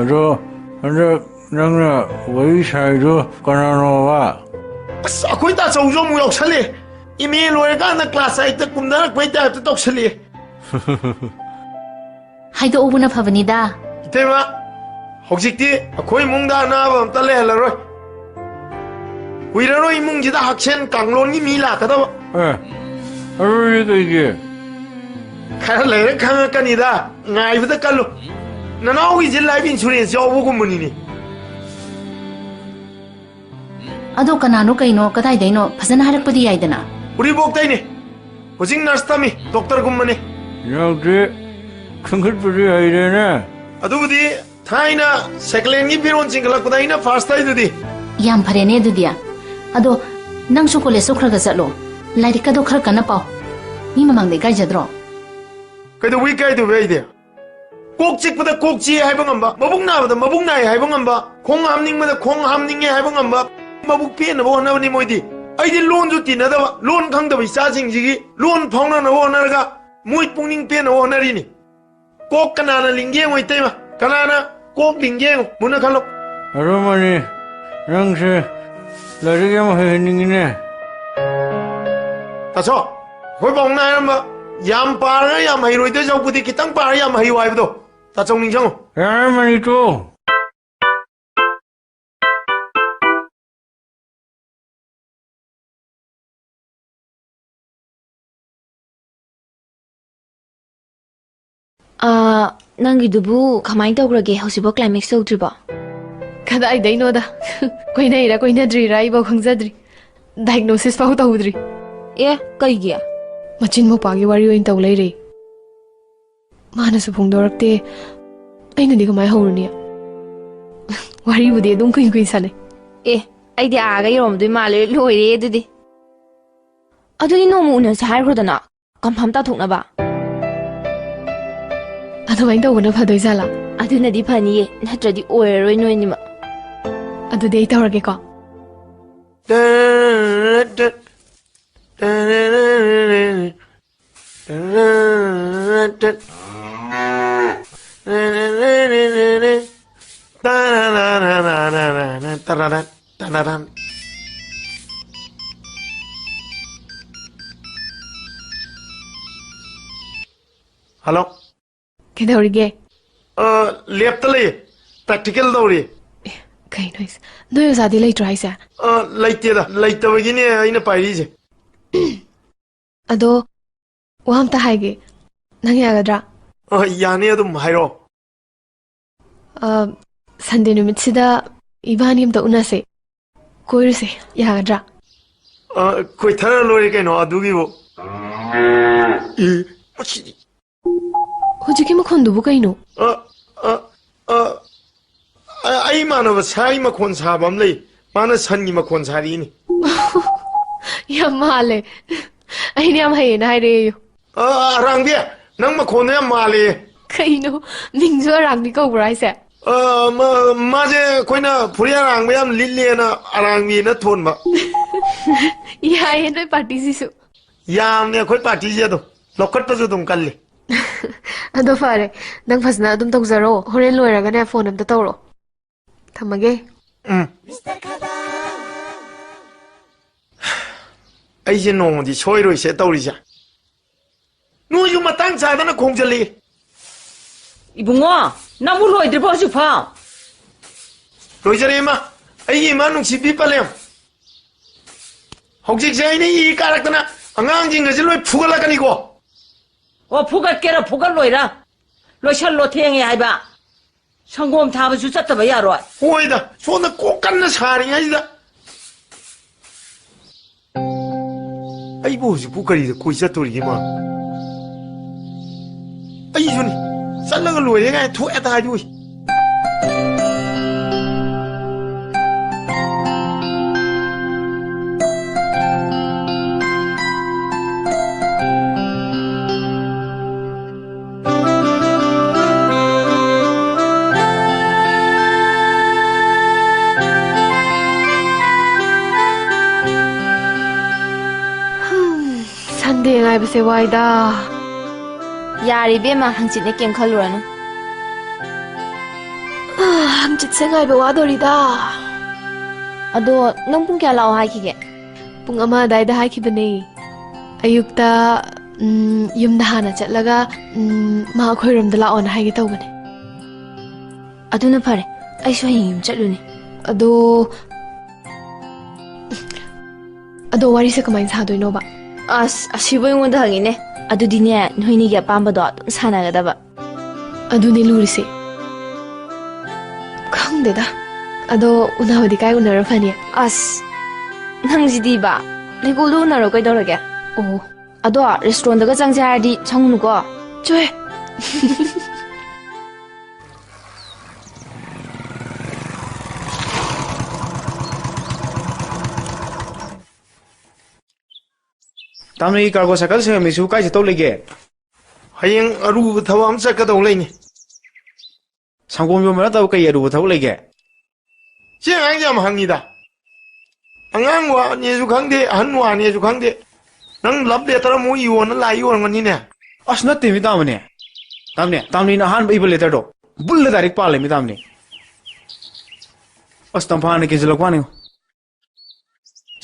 ꯑꯗꯣ ꯍꯟꯗꯛ ꯅꯪꯅ ꯋꯥꯔꯤ ꯁꯥꯏꯗꯣ ꯀꯅꯥꯅꯣꯕ? ꯑꯁ, ꯑꯩꯈꯣꯏ ꯇꯥꯆꯧꯁꯨ ꯑꯃꯨꯛ ꯌꯥꯎꯁꯜꯂꯦ꯫ ꯑꯦꯝ ꯑꯦ ꯂꯣꯏꯔꯀꯥꯟꯗ ꯀ꯭ꯂꯥꯁ ꯑꯩꯠꯇ ꯀꯨꯝꯊꯔꯛꯄꯩ ꯇꯥꯏꯞꯇ ꯇꯧꯁꯜꯂꯛꯑꯦ꯫ ꯍꯥꯏꯗꯣꯛꯎꯕꯅ ꯐꯕꯅꯤꯗ꯫ ꯏꯇꯩꯃ, ꯍꯧꯖꯤꯛꯇꯤ ꯑꯩꯈꯣꯏ ꯏꯃꯨꯡꯗ ꯑꯅꯥꯕ ꯑꯝꯇ ꯂꯩꯍꯜꯂꯔꯣꯏ꯫ ꯀꯨꯏꯔꯔꯣꯏ ꯏꯃꯨꯡꯁꯤꯗ ꯍꯛꯁꯦꯜ ꯀꯥꯡꯂꯣꯟꯒꯤ ꯃꯤ ꯂꯥꯛꯀꯗꯕ꯫ ꯑꯦ, ꯑꯗꯨꯗꯤ ꯀꯩꯒꯤ? ꯈꯔ ꯂꯩꯔ ꯈꯪꯉꯛꯀꯅꯤꯗ, ꯉꯥꯏꯕꯗ ꯀꯜꯂꯨ꯫ ꯅꯅꯥꯎꯒꯤꯁꯦ ꯂꯥꯏꯐ ꯏꯟꯁꯨꯔꯦꯟꯁ ꯌꯥꯎꯕꯒꯨꯝꯕꯅꯤꯅꯦ꯫ ꯑꯗꯣ ꯀꯅꯥꯅꯣ ꯀꯩꯅꯣ ꯀꯗꯥꯏꯗꯩꯅꯣ ꯐꯖꯅ ꯍꯥꯏꯔꯛꯄꯗꯤ ꯌꯥꯏꯗꯅ꯫ ꯎꯔꯤꯄꯣꯛꯇꯩꯅꯦ꯫ ꯍꯧꯖꯤꯛ ꯅꯔꯁ ꯇꯝꯃꯤ, ꯗꯣꯛꯇꯔꯒꯨꯝꯕꯅꯤ꯫ ꯌꯥꯎꯗꯦ, ꯈꯪꯒꯠꯄꯗꯤ ꯍꯩꯔꯦꯅꯦ꯫ ꯑꯗꯨꯕꯨꯗꯤ ꯊꯥꯏꯅ ꯁꯦꯀꯦꯟ ꯍꯦꯟꯒꯤ ꯐꯤꯔꯣꯜ ꯆꯤꯡꯈꯠꯂꯛꯄꯗ ꯑꯩꯅ ꯐꯥꯔꯁ ꯇꯥꯏꯗꯨꯗꯤ꯫ ꯌꯥꯝ ꯐꯔꯦꯅꯦ ꯑꯗꯨꯗꯤ꯫ ꯑꯗꯣ ꯅꯪꯁꯨ ꯀꯣꯂꯦꯖꯇꯣ ꯈꯔ ꯈꯔ ꯆꯠꯂꯣ꯫ ꯂꯥꯏꯔꯤꯛꯀꯗꯣ ꯈꯔ ꯀꯟꯅ ꯄꯥꯎ꯫ ꯃꯤ ꯃꯃꯥꯡꯗ ꯏꯀꯥꯏꯖꯗ꯭ꯔꯣ? ꯀꯩꯗꯧꯕꯩ ꯏꯀꯥꯏꯗꯣꯏꯕ ꯑꯩꯗꯤ? ꯀꯣꯛ ꯆꯤꯛꯄꯗ ꯀꯣꯛ ꯆꯤꯛꯑꯦ ꯍꯥꯏꯕ ꯉꯝꯕ, ꯃꯕꯨꯛ ꯅꯥꯕꯗ ꯃꯕꯨꯛ ꯅꯥꯏ ꯍꯥꯏꯕ ꯉꯝꯕ, ꯈꯣꯡ ꯍꯥꯝꯅꯤꯡꯕꯗ ꯈꯣꯡ ꯍꯥꯝꯅꯤꯡꯉꯦ ꯍꯥꯏꯕ ꯉꯝꯕ, ꯃꯕꯨꯛ ꯄꯦꯟꯅꯕ ꯍꯣꯠꯅꯕꯅꯤ ꯃꯣꯏꯗꯤ꯫ ꯑꯩꯗꯤ ꯂꯣꯟꯁꯨ ꯇꯤꯟꯅꯗꯕ, ꯂꯣꯟ ꯈꯪꯗꯕ ꯏꯆꯥꯁꯤꯡꯁꯤꯒꯤ ꯂꯣꯟ ꯐꯥꯎꯅꯅꯕ ꯍꯣꯠꯅꯔꯒ ꯃꯣꯏ ꯄꯨꯛꯅꯤꯡ ꯄꯦꯟꯅꯕ ꯍꯣꯠꯅꯔꯤꯅꯤ꯫ ꯀꯣꯛ ꯀꯅꯥꯅ ꯂꯤꯡꯒꯦ ꯌꯦꯡꯉꯣ ꯏꯇꯩꯃ, ꯀꯅꯥꯅ ꯀꯣꯛ ꯂꯤꯡꯒꯦ ꯌꯦꯡꯉꯣ, ꯃꯨꯟꯅ ꯈꯜꯂꯣ꯫ ꯑꯗꯨꯃꯅꯤ, ꯅꯪꯁꯦ ꯂꯥꯏꯔꯤꯛ ꯌꯥꯝ ꯍꯩꯍꯟꯅꯤꯡꯉꯤꯅꯦ꯫ ꯇꯥꯆꯧ, ꯑꯩꯈꯣꯏ ꯄꯥꯕꯨꯡꯅ ꯍꯥꯏꯔꯝꯕ, "ꯌꯥꯝ ꯄꯥꯔꯒ ꯌꯥꯝ ꯍꯩꯔꯣꯏꯗꯣꯏ ꯁꯔꯨꯛꯄꯨꯗꯤ ꯈꯤꯇꯪ ꯄꯥꯔꯒ ꯌꯥꯝ ꯍꯩꯌꯨ" ꯍꯥꯏꯕꯗꯣ꯫ ꯇꯥꯆꯧ ꯅꯤꯡꯁꯤꯡꯉꯨ꯫ ꯌꯥꯔꯦ ꯃꯅꯤꯇꯣ꯫ ꯑꯥ, ꯅꯪꯒꯤꯗꯨꯕꯨ ꯀꯃꯥꯏꯅ ꯇꯧꯈ꯭ꯔꯒꯦ? ꯍꯧꯖꯤꯛꯐꯥꯎ ꯀ꯭ꯂꯥꯏꯃꯦꯛꯁ ꯌꯧꯗ꯭ꯔꯤꯕꯣ? ꯀꯗꯥꯏꯗꯩꯅꯣꯗ꯫ ꯀꯣꯏꯅꯩꯔꯥ ꯀꯣꯏꯅꯗ꯭ꯔꯤꯔꯥ ꯑꯩꯐꯥꯎ ꯈꯪꯖꯗ꯭ꯔꯤ꯫ ꯗꯥꯏꯒꯅꯣꯁꯤꯁ ꯐꯥꯎ ꯇꯧꯗ꯭ꯔꯤ꯫ ꯑꯦ, ꯀꯩꯒꯤ? ꯃꯆꯤꯟ ꯃꯧꯄꯥꯒꯤ ꯋꯥꯔꯤ ꯑꯣꯏꯅ ꯇꯧ ꯂꯩꯔꯦ꯫ ꯃꯥꯅꯁꯨ ꯐꯣꯡꯗꯣꯔꯛꯇꯦ꯫ ꯑꯩꯅꯗꯤ ꯀꯃꯥꯏ ꯍꯧꯔꯨꯅꯤ? ꯋꯥꯔꯤꯕꯨꯗꯤ ꯑꯗꯨꯝ ꯀꯨꯏ ꯀꯨꯏ ꯁꯥꯟꯅꯩ꯫ ꯑꯦ, ꯑꯩꯗꯤ ꯑꯥꯒ ꯌꯧꯔꯝꯗꯣꯏ ꯃꯥꯜꯂꯦ꯫ ꯂꯣꯏꯔꯦ ꯑꯗꯨꯗꯤ꯫ ꯑꯗꯨꯗꯤ ꯅꯣꯡꯃ ꯎꯅꯁꯦ ꯍꯥꯏꯈ꯭ꯔꯣꯗꯅ, ꯀꯟꯐꯥꯔꯝ ꯇꯥꯊꯣꯛꯅꯕ꯫ ꯑꯗꯨꯃꯥꯏꯅ ꯇꯧꯕꯅ ꯐꯗꯣꯏ ꯖꯥꯠꯂꯥ? ꯑꯗꯨꯅꯗꯤ ꯐꯅꯤꯌꯦ, ꯅꯠꯇ꯭ꯔꯗꯤ ꯑꯣꯏꯔꯔꯣꯏ ꯅꯣꯏꯅꯤꯃꯛ꯫ ꯑꯗꯨꯗꯤ ꯑꯩ ꯇꯧꯔꯒꯦꯀꯣ꯫ ꯍꯜꯂꯣ꯫ ꯀꯩꯗꯧꯔꯤꯒꯦ? ꯑ, ꯂꯦꯞꯇ ꯂꯩꯌꯦ꯫ ꯄ꯭ꯔꯦꯛꯇꯤꯀꯦꯜ ꯇꯧꯔꯤ꯫ ꯑꯦ, ꯀꯩꯅꯣ ꯍꯥꯏꯁꯦ? ꯅꯣꯏ ꯑꯣꯖꯥꯗꯤ ꯂꯩꯇ꯭ꯔꯣ ꯍꯥꯏꯁꯦ? ꯑ, ꯂꯩꯇꯦꯗ꯫ ꯂꯩꯇꯕꯒꯤꯅꯦ ꯑꯩꯅ ꯄꯥꯏꯔꯤꯁꯦ꯫ ꯑꯗꯣ, ꯋꯥ ꯑꯝꯇ ꯍꯥꯏꯒꯦ꯫ ꯅꯪ ꯌꯥꯒꯗ꯭ꯔꯥ? ꯑ, ꯌꯥꯅꯤ, ꯑꯗꯨꯝ ꯍꯥꯏꯔꯛꯑꯣ꯫ ꯑ, ꯁꯟꯗꯦ ꯅꯨꯃꯤꯠꯁꯤꯗ ꯏꯕꯥꯅꯤ ꯑꯝꯇ ꯎꯅꯁꯦ꯫ ꯀꯣꯏꯔꯨꯁꯦ, ꯌꯥꯒꯗ꯭ꯔꯥ? ꯑ, ꯀꯣꯏꯊꯔ ꯂꯣꯏꯔꯦ ꯀꯩꯅꯣ, ꯑꯗꯨꯒꯤꯕꯨ꯫ ꯏ, ꯃꯁꯤꯗꯤ꯫ ꯍꯧꯖꯤꯛꯀꯤ ꯃꯈꯣꯟꯗꯨꯕꯨ ꯀꯩꯅꯣ? ꯑ, ꯑ, ꯑ, ꯑ, ꯑꯩ ꯏꯃꯥꯟꯅꯕ ꯁꯥꯒꯤ ꯃꯈꯣꯟ ꯁꯥꯕ ꯑꯃ ꯂꯩ꯫ ꯃꯥꯅ ꯁꯟꯒꯤ ꯃꯈꯣꯟ ꯁꯥꯔꯤꯅꯤ꯫ ꯌꯥꯝ ꯃꯥꯜꯂꯦ꯫ ꯑꯩꯅ ꯌꯥꯝ ꯍꯩꯌꯦꯅ ꯍꯥꯏꯔꯛꯑꯦꯌꯨ꯫ ꯑ, ꯑꯔꯥꯡꯕꯤ, ꯅꯪ ꯃꯈꯣꯟꯗꯣ ꯌꯥꯝ ꯃꯥꯜꯂꯦ꯫ ꯀꯩꯅꯣ? ꯃꯤꯡꯁꯨ ꯑꯔꯥꯡꯕꯤ ꯀꯧꯕ꯭ꯔꯣ ꯍꯥꯏꯁꯦ? ꯑ, ꯃꯥ-, ꯃꯥꯁꯦ ꯑꯩꯈꯣꯏꯅ ꯐꯨꯔꯤꯠ ꯑꯔꯥꯡꯕ ꯌꯥꯝ ꯂꯤꯠꯂꯦꯅ ꯑꯔꯥꯡꯕꯤꯅ ꯊꯣꯟꯕ꯫ ꯌꯥꯏꯌꯦ, ꯅꯣꯏ ꯄꯥꯔꯇꯤꯁꯤꯁꯨ꯫ ꯌꯥꯝꯅꯦ ꯑꯩꯈꯣꯏ ꯄꯥꯔꯇꯤꯁꯦ ꯑꯗꯨꯝ꯫ ꯂꯧꯈꯠꯄꯁꯨ ꯑꯗꯨꯝ ꯀꯜꯂꯤ꯫ ꯑꯗꯣ ꯐꯔꯦ, ꯅꯪ ꯐꯖꯅ ꯑꯗꯨꯝ ꯇꯧꯖꯔꯣ꯫ ꯍꯣꯔꯦꯟ ꯂꯣꯏꯔꯒꯅꯦ, ꯐꯣꯟ ꯑꯝꯇ ꯇꯧꯔꯣ꯫ ꯊꯝꯃꯒꯦ꯫ ꯎꯝ꯫ ꯑꯩꯁꯦ ꯅꯣꯡꯃꯗꯤ ꯁꯣꯏꯔꯣꯏꯁꯦ ꯇꯧꯔꯤꯁꯦ꯫ ꯅꯣꯏꯁꯨ ꯃꯇꯥꯡ ꯆꯥꯗꯅ ꯈꯣꯡꯖꯜꯂꯛꯏ꯫ ꯏꯕꯨꯡꯉꯣ, ꯅꯪꯕꯨ ꯂꯣꯏꯗ꯭ꯔꯤꯕꯣ ꯍꯧꯖꯤꯛꯐꯥꯎ? ꯂꯣꯏꯖꯔꯦ, ꯏꯃꯥ꯫ ꯑꯩꯒꯤ ꯏꯃꯥ ꯅꯨꯡꯁꯤꯕꯤ ꯄꯂꯦꯝ꯫ ꯍꯧꯖꯤꯛꯁꯦ ꯑꯩꯅ ꯏ ꯀꯥꯔꯛꯇꯅ ꯑꯉꯥꯡꯁꯤꯡ ꯑꯁꯤ ꯂꯣꯏ ꯐꯨꯒꯠꯂꯛꯀꯅꯤꯀꯣ꯫ ꯑꯣ, ꯐꯨꯒꯠꯀꯦꯔꯥ ꯐꯨꯒꯠꯂꯣꯏꯔꯥ? ꯂꯣꯏꯁꯜꯂꯣ, ꯊꯦꯡꯉꯦ ꯍꯥꯏꯕ꯫ ꯁꯪꯒꯣꯝ ꯊꯥꯕꯁꯨ ꯆꯠꯇꯕ ꯌꯥꯔꯣꯏ꯫ ꯍꯣꯏꯗ, ꯁꯣꯝꯗ ꯀꯣꯛ ꯀꯟꯅ ꯁꯥꯔꯤꯉꯩꯁꯤꯗ꯫ ꯑꯩꯕꯨ ꯍꯧꯖꯤꯛꯄꯨ ꯀꯔꯤꯗ ꯀꯣꯏ ꯆꯠꯇꯣꯔꯤꯒꯦ ꯃꯥ? ꯑꯩꯁꯨꯅꯤ, ꯆꯠꯂꯒ ꯂꯣꯏꯔꯦ ꯀꯥꯏꯅ ꯊꯣꯛꯑꯦ ꯇꯥꯔꯗꯤ ꯑꯣꯏ꯫ ꯁꯟꯗꯦ ꯉꯥꯏꯕꯁꯦ ꯋꯥꯏꯗ꯫ ꯌꯥꯔꯦ ꯏꯕꯦꯝꯃ, ꯍꯪꯆꯤꯠꯅꯦ, ꯀꯩꯝ ꯈꯜꯂꯨꯔꯅꯨ꯫ ꯍꯪꯆꯤꯠꯁꯦ ꯉꯥꯏꯕ ꯋꯥꯗꯣꯔꯤꯗ꯫ ꯑꯗꯣ ꯅꯪ ꯄꯨꯡ ꯀꯌꯥ ꯂꯥꯛꯑꯣ ꯍꯥꯏꯈꯤꯒꯦ? ꯄꯨꯡ ꯑꯃ ꯑꯗꯥꯏꯗ ꯍꯥꯏꯈꯤꯕꯅꯦ꯫ ꯑꯌꯨꯛꯇ ꯎꯝ, ꯌꯨꯝꯗ ꯍꯥꯟꯅ ꯆꯠꯂꯒ, ꯎꯝ, ꯃꯥ ꯑꯩꯈꯣꯏꯔꯣꯝꯗ ꯂꯥꯛꯑꯣꯅ ꯍꯥꯏꯒꯦ ꯇꯧꯕꯅꯦ꯫ ꯑꯗꯨꯅ ꯐꯔꯦ, ꯑꯩꯁꯨ ꯍꯌꯦꯡ ꯌꯨꯝ ꯆꯠꯂꯨꯅꯤ꯫ ꯑꯗꯣ, ꯑꯗꯣ ꯋꯥꯔꯤꯁꯦ ꯀꯃꯥꯏꯅ ꯁꯥꯗꯣꯏꯅꯣꯕ? ꯑꯁ, ꯑꯁꯤꯕꯨ ꯑꯩꯉꯣꯟꯗ ꯍꯪꯉꯤꯅꯦ꯫ ꯑꯗꯨꯗꯤꯅꯦ, ꯅꯣꯏꯅꯤꯒꯤ ꯑꯄꯥꯝꯕꯗꯣ ꯑꯗꯨꯝ ꯁꯥꯟꯅꯒꯗꯕ꯫ ꯑꯗꯨꯅꯦ ꯂꯨꯔꯤꯁꯦ꯫ ꯈꯪꯗꯦꯗ꯫ ꯑꯗꯣ ꯎꯅꯕꯗꯤ ꯀꯥꯏ ꯎꯅꯔ ꯐꯅꯤ? ꯑꯁ, ꯅꯪꯁꯤꯗꯤꯕ꯫ ꯂꯩꯀꯣꯜꯗ ꯎꯅꯔꯣ, ꯀꯩꯗꯧꯔꯒꯦ? ꯑꯣ꯫ ꯑꯗꯣ restaurantꯗꯒ ꯆꯪꯁꯦ ꯍꯥꯏꯔꯗꯤ ꯁꯪꯉꯨꯅꯨꯀꯣ꯫ ꯆꯣꯍꯦ꯫ ꯇꯥꯃꯅꯤ, cargo cycle ꯁꯦꯝꯃꯤꯁꯨ ꯀꯥꯏ ꯆꯠꯇꯧ ꯂꯩꯒꯦ? ꯍꯌꯦꯡ ꯑꯔꯨꯕ ꯊꯕꯛ ꯑꯃ ꯆꯠꯀꯗꯧ ꯂꯩꯅꯤ꯫ ꯁꯪꯒꯣꯝ ꯌꯣꯟꯕ ꯅꯠꯇꯕ ꯀꯩ ꯑꯔꯨꯕ ꯊꯕꯛ ꯂꯩꯒꯦ? ꯁꯤ ꯑꯉꯥꯡꯁꯦ ꯌꯥꯝ ꯍꯪꯉꯤꯗ꯫ ꯑꯉꯥꯡ ꯋꯥꯅꯦꯁꯨ ꯈꯪꯗꯦ, ꯑꯍꯟ ꯋꯥꯅꯦꯁꯨ ꯈꯪꯗꯦ꯫ ꯅꯪ love letter ꯑꯃꯨꯛ ꯏꯌꯣꯅ ꯂꯥꯛꯏ ꯑꯣꯏꯔꯝꯒꯅꯤꯅꯦ꯫ ꯑꯁ, ꯅꯠꯇꯦ ꯃꯤ ꯇꯥꯃꯅꯤ꯫ ꯇꯥꯃꯅꯤ, ꯇꯥꯃꯅꯤꯅ ꯑꯍꯥꯟꯕ ꯏꯕ letterꯗꯣ ꯕꯨꯜꯗ direct ꯄꯥꯜꯂꯦ ꯃꯤ ꯇꯥꯃꯅꯤ꯫ ꯑꯁ, ꯇꯝꯐꯥꯅ ꯀꯦꯟꯁꯤꯜꯂꯛꯄ ꯋꯥꯅꯤ꯫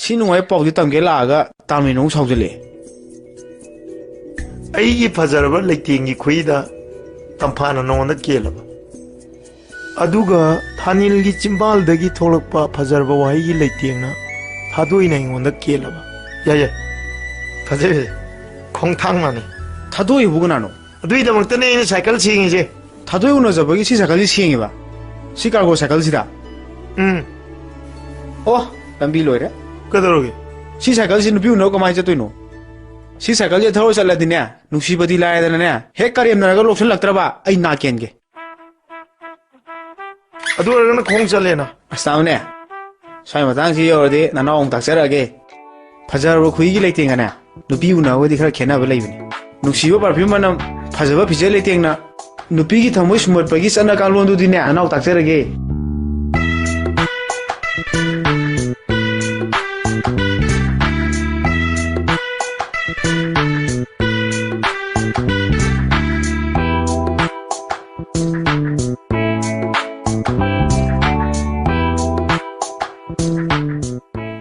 ꯁꯤ ꯅꯨꯡꯉꯥꯏ ꯄꯥꯎꯗꯤ ꯇꯝꯒꯦ ꯂꯥꯛꯑꯒ ꯇꯥꯃꯅꯤꯅ ꯑꯃꯨꯛ ꯁꯥꯎꯖꯜꯂꯛꯑꯦ꯫ ꯑꯩꯒꯤ ꯐꯖꯔꯕ ꯂꯩꯇꯦꯡꯒꯤ ꯈꯨꯏꯗ ꯇꯝꯐꯥꯅ ꯅꯉꯣꯟꯗ ꯀꯦꯜꯂꯕ? ꯑꯗꯨꯒ ꯊꯥꯅꯤꯜꯒꯤ ꯆꯤꯝꯕꯥꯜꯗꯒꯤ ꯊꯣꯛꯂꯛꯄ ꯐꯖꯔꯕ ꯋꯥꯍꯩꯒꯤ ꯂꯩꯇꯦꯡꯅ ꯊꯥꯗꯣꯏꯅ ꯑꯩꯉꯣꯟꯗ ꯀꯦꯜꯂꯕ? ꯌꯥꯏ, ꯌꯥꯏ꯫ ꯐꯖꯩ, ꯐꯖꯩ꯫ ꯈꯣꯡꯊꯥꯡ ꯃꯥꯟꯅꯩ꯫ ꯊꯥꯗꯣꯏꯕꯨ ꯀꯅꯥꯅꯣ? ꯑꯗꯨꯒꯤꯗꯃꯛꯇꯅꯦ ꯑꯩꯅ cycle ꯁꯦꯡꯉꯤꯁꯦ꯫ ꯊꯥꯗꯣꯏ ꯎꯅꯖꯕꯒꯤ ꯁꯤ cycleꯁꯤ ꯁꯦꯡꯉꯤꯕ? ꯁꯤ cargo cycleꯁꯤꯗ? ꯎꯝ꯫ ꯑꯣ, ꯂꯝꯕꯤ ꯂꯣꯏꯔꯦ꯫ ꯀꯩꯗꯧꯔꯒꯦ? ꯁꯤ cycleꯁꯤ ꯅꯨꯄꯤ ꯎꯅꯕ ꯀꯃꯥꯏꯅ ꯆꯠꯇꯣꯏꯅꯣ? ꯁꯤ cycleꯁꯦ ꯊꯧꯔ ꯆꯠꯂꯗꯤꯅꯦ, ꯅꯨꯡꯁꯤꯕꯗꯤ ꯂꯥꯏꯔꯗꯅꯅꯦ, ꯍꯦꯛ ꯀꯔꯦꯝꯅꯔꯒ ꯂꯣꯛꯁꯤꯜꯂꯛꯇ꯭ꯔꯕ ꯑꯩ ꯅꯥ ꯀꯦꯟꯒꯦ꯫ ꯑꯗꯨ ꯑꯣꯏꯔꯒꯅ ꯈꯣꯡ ꯆꯠꯂꯦꯅ꯫ ꯑꯁ, ꯇꯥꯃꯅꯤ, ꯁ꯭ꯋꯥꯏ ꯃꯇꯥꯡꯁꯤ ꯌꯧꯔꯗꯤ ꯅꯅꯥꯎ ꯑꯃꯨꯛ ꯇꯥꯛꯆꯔꯛꯑꯒꯦ꯫ ꯐꯖꯔꯕ ꯈꯨꯏꯒꯤ ꯂꯩꯇꯦꯡꯒꯅꯦ, ꯅꯨꯄꯤ ꯎꯅꯕꯒꯗꯤ ꯈꯔ ꯈꯦꯠꯅꯕ ꯂꯩꯕꯅꯤ꯫ ꯅꯨꯡꯁꯤꯕ perfume ꯃꯅꯝ, ꯐꯖꯕ ꯐꯤꯖꯦꯠ ꯂꯩꯇꯦꯡꯅ ꯅꯨꯄꯤꯒꯤ ꯊꯃꯣꯏ ꯁꯨꯝꯍꯠꯄꯒꯤ ꯆꯠꯅ ꯀꯥꯡꯂꯣꯟꯗꯨꯗꯤꯅꯦ, ꯅꯅꯥꯎ ꯇꯥꯛꯆꯔꯒꯦ꯫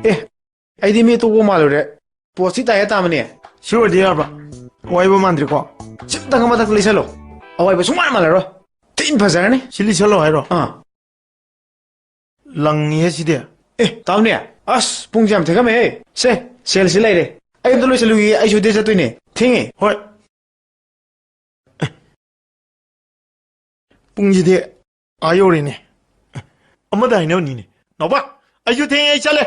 ꯑꯦ, ꯑꯩꯗꯤ ꯃꯤ ꯑꯇꯣꯞꯄ ꯃꯥꯜꯂꯨꯔꯦ꯫ ꯄꯣꯠꯁꯤ ꯇꯥꯏꯌꯦ ꯇꯥꯃꯅꯤ꯫ ꯁꯤ ꯑꯣꯏꯗꯤ ꯌꯥꯔꯕ? ꯋꯥꯏꯕ ꯃꯥꯟꯗ꯭ꯔꯤꯀꯣ? ꯁꯤ ꯑꯝꯇꯪ ꯃꯊꯛꯇ ꯂꯩꯁꯜꯂꯣ꯫ ꯑꯋꯥꯏꯕ ꯁꯨꯡꯃꯥꯟ ꯃꯥꯜꯂꯔꯣꯏ꯫ ꯊꯤꯅ ꯐꯖꯔꯅꯤ꯫ ꯁꯤ ꯂꯤꯁꯜꯂꯣ ꯍꯥꯏꯔꯣ? ꯑꯥ꯫ ꯂꯪꯉꯤꯍꯦ ꯁꯤꯗꯤ꯫ ꯑꯦ, ꯇꯥꯎꯅꯦ꯫ ꯑꯁ, ꯄꯨꯡꯁꯦ ꯌꯥꯝ ꯊꯦꯡꯉꯝꯃꯦꯍꯦ꯫ ꯁꯦ, ꯁꯦꯜꯁꯤ ꯂꯩꯔꯦ꯫ ꯑꯩ ꯑꯝꯇ ꯂꯣꯏꯁꯜꯂꯨꯈꯤꯒꯦ, ꯑꯩꯁꯨ date ꯆꯠꯇꯣꯏꯅꯦ꯫ ꯊꯦꯡꯉꯦ꯫ ꯍꯣꯏ꯫ ꯄꯨꯡꯁꯤꯗꯤ ꯑꯥ ꯌꯧꯔꯦꯅꯦ꯫ ꯑꯃꯗ ꯍꯥꯏꯅꯕꯅꯤꯅꯦ꯫ ꯅꯥꯎꯕ, ꯑꯩꯁꯨ ꯊꯦꯡꯉꯦ, ꯑꯩ ꯆꯠꯂꯦ꯫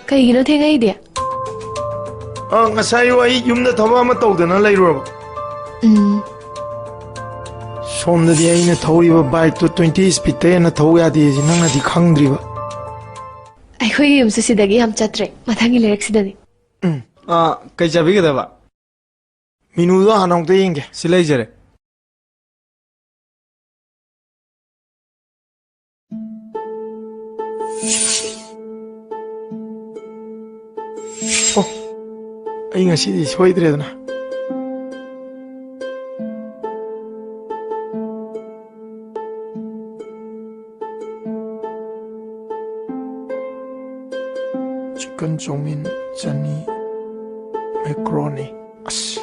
ꯀꯩꯒꯤꯅꯣ ꯊꯦꯡꯉꯛꯏꯗꯤ? ꯑ, ꯉꯁꯥꯏ ꯑꯩ ꯌꯨꯝꯗ ꯊꯕꯛ ꯑꯃ ꯇꯧꯗꯅ ꯂꯩꯔꯨꯔꯕ꯫ ꯎꯝ꯫ ꯁꯣꯝꯗꯗꯤ ꯑꯩꯅ ꯊꯧꯔꯤꯕ bike ꯇꯣ twenty speed ꯇꯩ ꯍꯦꯟꯅ ꯊꯧ ꯌꯥꯗꯦ ꯁꯤ ꯅꯪꯅꯗꯤ ꯈꯪꯗ꯭ꯔꯤꯕ꯫ ꯑꯩꯈꯣꯏꯒꯤ ꯌꯨꯝꯁꯨ ꯁꯤꯗꯒꯤ ꯌꯥꯝ ꯆꯠꯇ꯭ꯔꯦ, ꯃꯊꯪꯒꯤ ꯂꯩꯔꯛꯁꯤꯗꯅꯤ꯫ ꯎꯝ꯫ ꯑ, ꯀꯩ ꯆꯥꯕꯤꯒꯗꯕ? Menu ꯗꯣ ꯍꯥꯟꯅ ꯑꯃꯨꯛꯇ ꯌꯦꯡꯒꯦ꯫ ꯁꯤ ꯂꯩꯖꯔꯦ꯫ ꯑꯣ, ꯑꯩ ꯉꯁꯤꯗꯤ ꯁꯣꯏꯗ꯭ꯔꯦꯗꯅ꯫ Chicken ꯆꯧꯃꯤꯟ ꯆꯅꯤ, macaroni꯫ ꯑꯁ꯫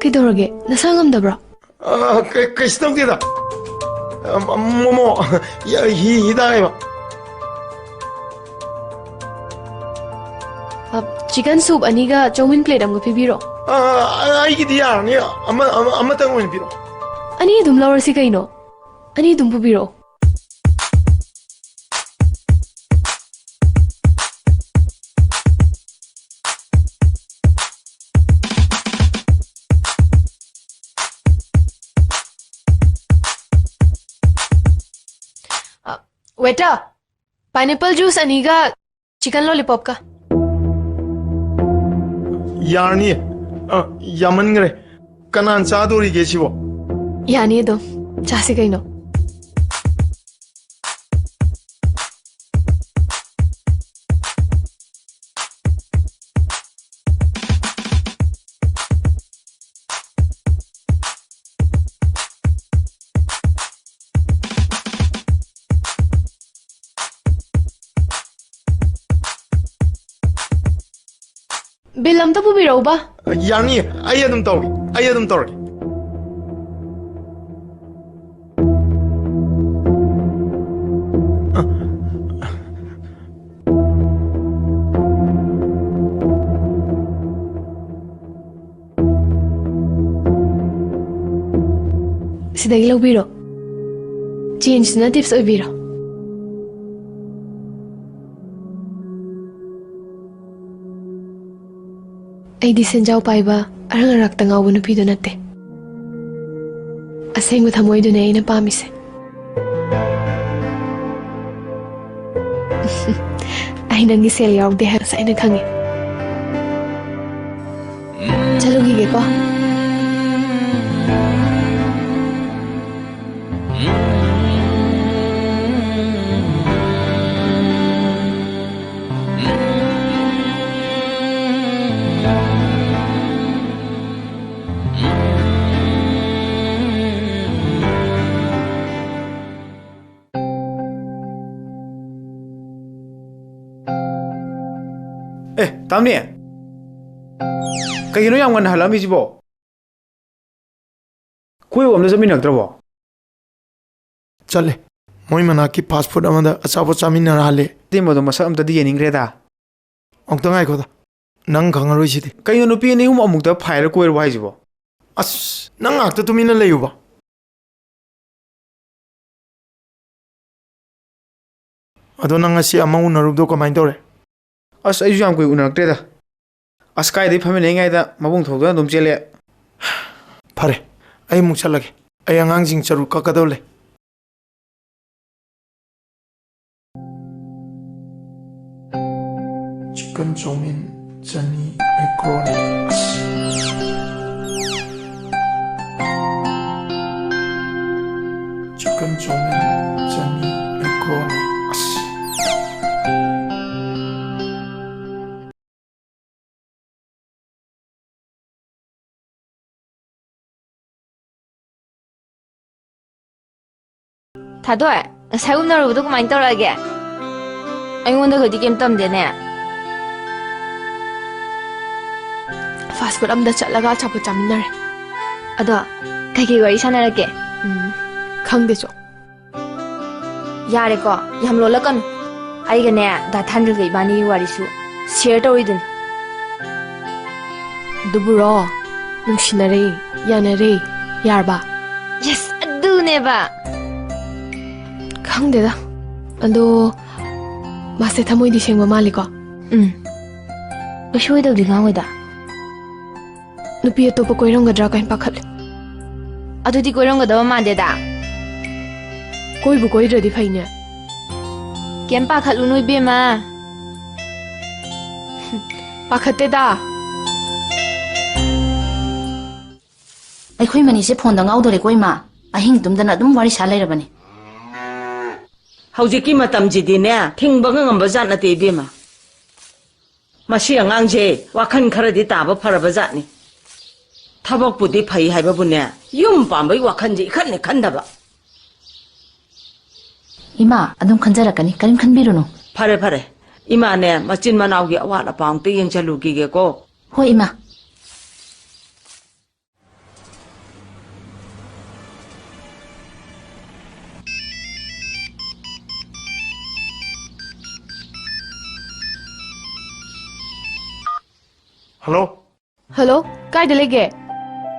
ꯀꯩꯗꯧꯔꯒꯦ? ꯅꯁꯥ ꯉꯝꯗꯕ꯭ꯔꯣ? ꯑ, ꯀꯩ-, ꯀꯩꯁꯨ ꯇꯧꯗꯦꯗ꯫ ꯑ, ꯃꯣꯃꯣ, ꯍꯤ-, ꯍꯤꯗꯥꯛ ꯍꯥꯏꯕ꯫ ꯑ, chicken soup ꯑꯅꯤꯒ ꯆꯧꯃꯤꯟ plate ꯑꯃꯒ ꯄꯤꯕꯤꯔꯣ꯫ ꯑ, ꯑ, ꯑꯩꯒꯤꯗꯤ ꯌꯥꯔꯅꯤ꯫ ꯑꯃ, ꯑꯃ, ꯑꯃꯇꯪ ꯑꯣꯏꯅ ꯄꯤꯔꯛꯑꯣ꯫ ꯑꯅꯤ ꯑꯗꯨꯝ ꯂꯧꯔꯁꯤ ꯀꯩꯅꯣ꯫ ꯑꯅꯤ ꯑꯗꯨꯝ ꯄꯨꯕꯤꯔꯛꯑꯣ꯫ Waiter, pineapple juice ꯑꯅꯤꯒ chicken lollipopꯀ꯫ ꯌꯥꯔꯅꯤ꯫ ꯑ, ꯌꯥꯝꯃꯟꯈ꯭ꯔꯦ꯫ ꯀꯅꯥꯅ ꯆꯥꯗꯣꯔꯤꯒꯦ ꯁꯤꯕꯣ? ꯌꯥꯅꯤ ꯑꯗꯨꯝ꯫ ꯆꯥꯁꯤ ꯀꯩꯅꯣ꯫ Bill ꯑꯝꯇ ꯄꯨꯕꯤꯔꯛꯎꯕ꯫ ꯌꯥꯅꯤ, ꯑꯩ ꯑꯗꯨꯝ ꯇꯧꯒꯦ, ꯑꯩ ꯑꯗꯨꯝ ꯇꯧꯔꯒꯦ꯫ ꯁꯤꯗꯒꯤ ꯂꯧꯕꯤꯔꯣ꯫ Changeꯇꯨꯅ tips ꯑꯣꯏꯕꯤꯔꯣ꯫ ꯑꯩꯗꯤ ꯁꯦꯟꯖꯥꯎ ꯄꯥꯏꯕ, ꯑꯔꯪ ꯑꯔꯥꯛꯇ ꯉꯥꯎꯕ ꯅꯨꯄꯤꯗꯨ ꯅꯠꯇꯦ꯫ ꯑꯁꯦꯡꯕ ꯊꯃꯣꯏꯗꯨꯅꯦ ꯑꯩꯅ ꯄꯥꯝꯃꯤꯁꯦ꯫ ꯑꯩ ꯅꯪꯒꯤ ꯁꯦꯜ ꯌꯥꯎꯗꯦ ꯍꯥꯏꯕꯁꯦ ꯑꯩꯅ ꯈꯪꯉꯤ꯫ ꯆꯠꯂꯨꯈꯤꯒꯦꯀꯣ꯫ ꯑꯦ, ꯇꯥꯝꯅꯤ, ꯀꯩꯒꯤꯅꯣ ꯌꯥꯝ ꯉꯟꯅ ꯍꯜꯂꯛꯑꯝꯃꯤꯁꯤꯕꯣ? ꯀꯣꯏꯕ ꯑꯝꯇ ꯆꯠꯃꯤꯟꯅꯔꯛꯇ꯭ꯔꯕꯣ? ꯆꯠꯂꯦ꯫ ꯃꯣꯏ ꯃꯅꯥꯛꯀꯤ fast food ꯑꯃꯗ ꯑꯆꯥꯄꯣꯠ ꯆꯥꯃꯤꯟꯅꯔ ꯍꯜꯂꯦ꯫ ꯇꯦꯝꯕꯗꯣ ꯃꯁꯛ ꯑꯝꯇꯗꯤ ꯌꯦꯡꯅꯤꯡꯈ꯭ꯔꯦꯗ꯫ ꯑꯃꯨꯛꯇ ꯉꯥꯏꯈꯣꯗ꯫ ꯅꯪ ꯈꯪꯉꯔꯣꯏ ꯁꯤꯗꯤ꯫ ꯀꯩꯅꯣ, ꯅꯨꯄꯤ ꯑꯅꯤ ꯑꯍꯨꯝ ꯑꯃꯨꯛꯇ ꯐꯥꯏꯔ ꯀꯣꯏꯔꯕꯣ ꯍꯥꯏꯁꯤꯕꯣ? ꯑꯁ, ꯅꯪ ꯉꯥꯛꯇ ꯇꯨꯃꯤꯟꯅ ꯂꯩꯌꯨꯕ꯫ ꯑꯗꯣ ꯅꯪ ꯉꯁꯤ ꯑꯃ ꯎꯅꯔꯨꯕꯗꯣ ꯀꯃꯥꯏꯅ ꯇꯧꯔꯦ? ꯑꯁ, ꯑꯩꯁꯨ ꯌꯥꯝ ꯀꯨꯏ ꯎꯅꯔꯛꯇ꯭ꯔꯦꯗ꯫ ꯑꯁ, ꯀꯥꯏꯗꯩ ꯐꯝꯃꯤꯟꯅꯩꯉꯩꯗ ꯃꯕꯨꯡ ꯊꯧꯗꯨꯅ ꯑꯗꯨꯝ ꯆꯦꯜꯂꯦ꯫ ꯐꯔꯦ, ꯑꯩ ꯑꯃꯨꯛ ꯆꯠꯂꯒꯦ꯫ ꯑꯩ ꯑꯉꯥꯡꯁꯤꯡ ꯆꯔꯨ ꯀꯛꯀꯗꯧ ꯂꯩ꯫ Chicken chowmein chani macaroni. Chicken chowmein chani macaroni. ꯊꯥꯗꯣꯏ, ꯉꯁꯥꯏ ꯎꯅꯔꯨꯕꯗꯣ ꯀꯃꯥꯏꯅ ꯇꯧꯔꯛꯑꯒꯦ? ꯑꯩꯉꯣꯟꯗꯒꯗꯤ ꯀꯩꯝ ꯇꯝꯗꯦꯅꯦ꯫ Fast food ꯑꯝꯗ ꯆꯠꯂꯒ ꯑꯆꯥꯄꯣꯠ ꯆꯥꯃꯤꯟꯅꯔꯦ꯫ ꯑꯗꯣ ꯀꯩꯀꯩ ꯋꯥꯔꯤ ꯁꯥꯟꯅꯔꯛꯀꯦ? ꯎꯝ, ꯈꯪꯗꯦ ꯆꯣ꯫ ꯌꯥꯔꯦꯀꯣ, ꯌꯥꯝ ꯂꯣꯜꯂꯛꯀꯅꯨ꯫ ꯑꯩꯒꯅꯦ ꯗꯥ ꯊꯥꯟꯗ꯭ꯔꯒ ꯏꯕꯥꯅꯤꯒꯤ ꯋꯥꯔꯤꯁꯨ share ꯇꯧꯔꯤꯗꯨꯅꯤ꯫ ꯑꯗꯨꯕꯨꯔꯣ, ꯅꯨꯡꯁꯤꯅꯔꯦ, ꯌꯥꯅꯔꯦ, ꯌꯥꯔꯕ? Yes, ꯑꯗꯨꯅꯦꯕ꯫ ꯈꯪꯗꯦꯗ꯫ ꯑꯗꯣ ꯃꯥꯁꯦ ꯊꯃꯣꯏꯗꯤ ꯁꯦꯡꯕ ꯃꯥꯜꯂꯤꯀꯣ꯫ ꯎꯝ, ꯀꯩꯁꯨ ꯑꯣꯏꯗꯕꯗꯤ ꯉꯥꯡꯉꯣꯏꯗ꯫ ꯅꯨꯄꯤ ꯑꯇꯣꯞꯄ ꯀꯣꯏꯔꯝꯒꯗ꯭ꯔꯥ ꯀꯥꯏꯅ ꯄꯥꯈꯠꯂꯦ꯫ ꯑꯗꯨꯗꯤ ꯀꯣꯏꯔꯝꯒꯗꯕ ꯃꯥꯟꯗꯦꯗ꯫ ꯀꯣꯏꯕꯨ ꯀꯣꯏꯗ꯭ꯔꯗꯤ ꯐꯩꯅꯦ꯫ ꯀꯩꯝ ꯄꯥꯈꯠꯂꯨꯅꯨ ꯏꯕꯦꯝꯃ꯫ ꯄꯥꯈꯠꯇꯦꯗ꯫ ꯑꯩꯈꯣꯏ ꯃꯅꯤꯁꯦ ꯐꯣꯟꯗ ꯉꯥꯎꯗꯣꯔꯦꯀꯣ ꯏꯃꯥ꯫ ꯑꯍꯤꯡ ꯇꯨꯝꯗꯅ ꯑꯗꯨꯝ ꯋꯥꯔꯤ ꯁꯥ ꯂꯩꯔꯕꯅꯤ꯫ ꯍꯧꯖꯤꯛꯀꯤ ꯃꯇꯝꯁꯤꯗꯤꯅꯦ, ꯊꯤꯡꯕꯒ ꯉꯝꯕ ꯖꯥꯠ ꯅꯠꯇꯦ ꯏꯕꯦꯝꯃ꯫ ꯃꯁꯤ ꯑꯉꯥꯡꯁꯦ ꯋꯥꯈꯜ ꯈꯔꯗꯤ ꯇꯥꯕ ꯐꯔꯕ ꯖꯥꯠꯅꯤ꯫ ꯊꯕꯛꯄꯨꯗꯤ ꯐꯩ ꯍꯥꯏꯕꯕꯨꯅꯦ, ꯌꯨꯝ ꯄꯥꯟꯕꯒꯤ ꯋꯥꯈꯜꯁꯦ ꯏꯈꯟ ꯍꯦꯛ ꯈꯟꯗꯕ꯫ ꯏꯃꯥ, ꯑꯗꯨꯝ ꯈꯟꯖꯔꯛꯀꯅꯤ, ꯀꯔꯤꯝ ꯈꯟꯕꯤꯔꯨꯅꯨ꯫ ꯐꯔꯦ, ꯐꯔꯦ꯫ ꯏꯃꯥꯅꯦ, ꯃꯆꯤꯟ ꯃꯅꯥꯎꯒꯤ ꯑꯋꯥꯠ ꯑꯄꯥ ꯑꯝꯇ ꯌꯦꯡꯁꯜꯂꯨꯈꯤꯒꯦꯀꯣ꯫ ꯍꯣꯏ, ꯏꯃꯥ꯫ ꯍꯜꯂꯣ꯫ ꯍꯜꯂꯣ, ꯀꯥꯏꯗ ꯂꯩꯒꯦ?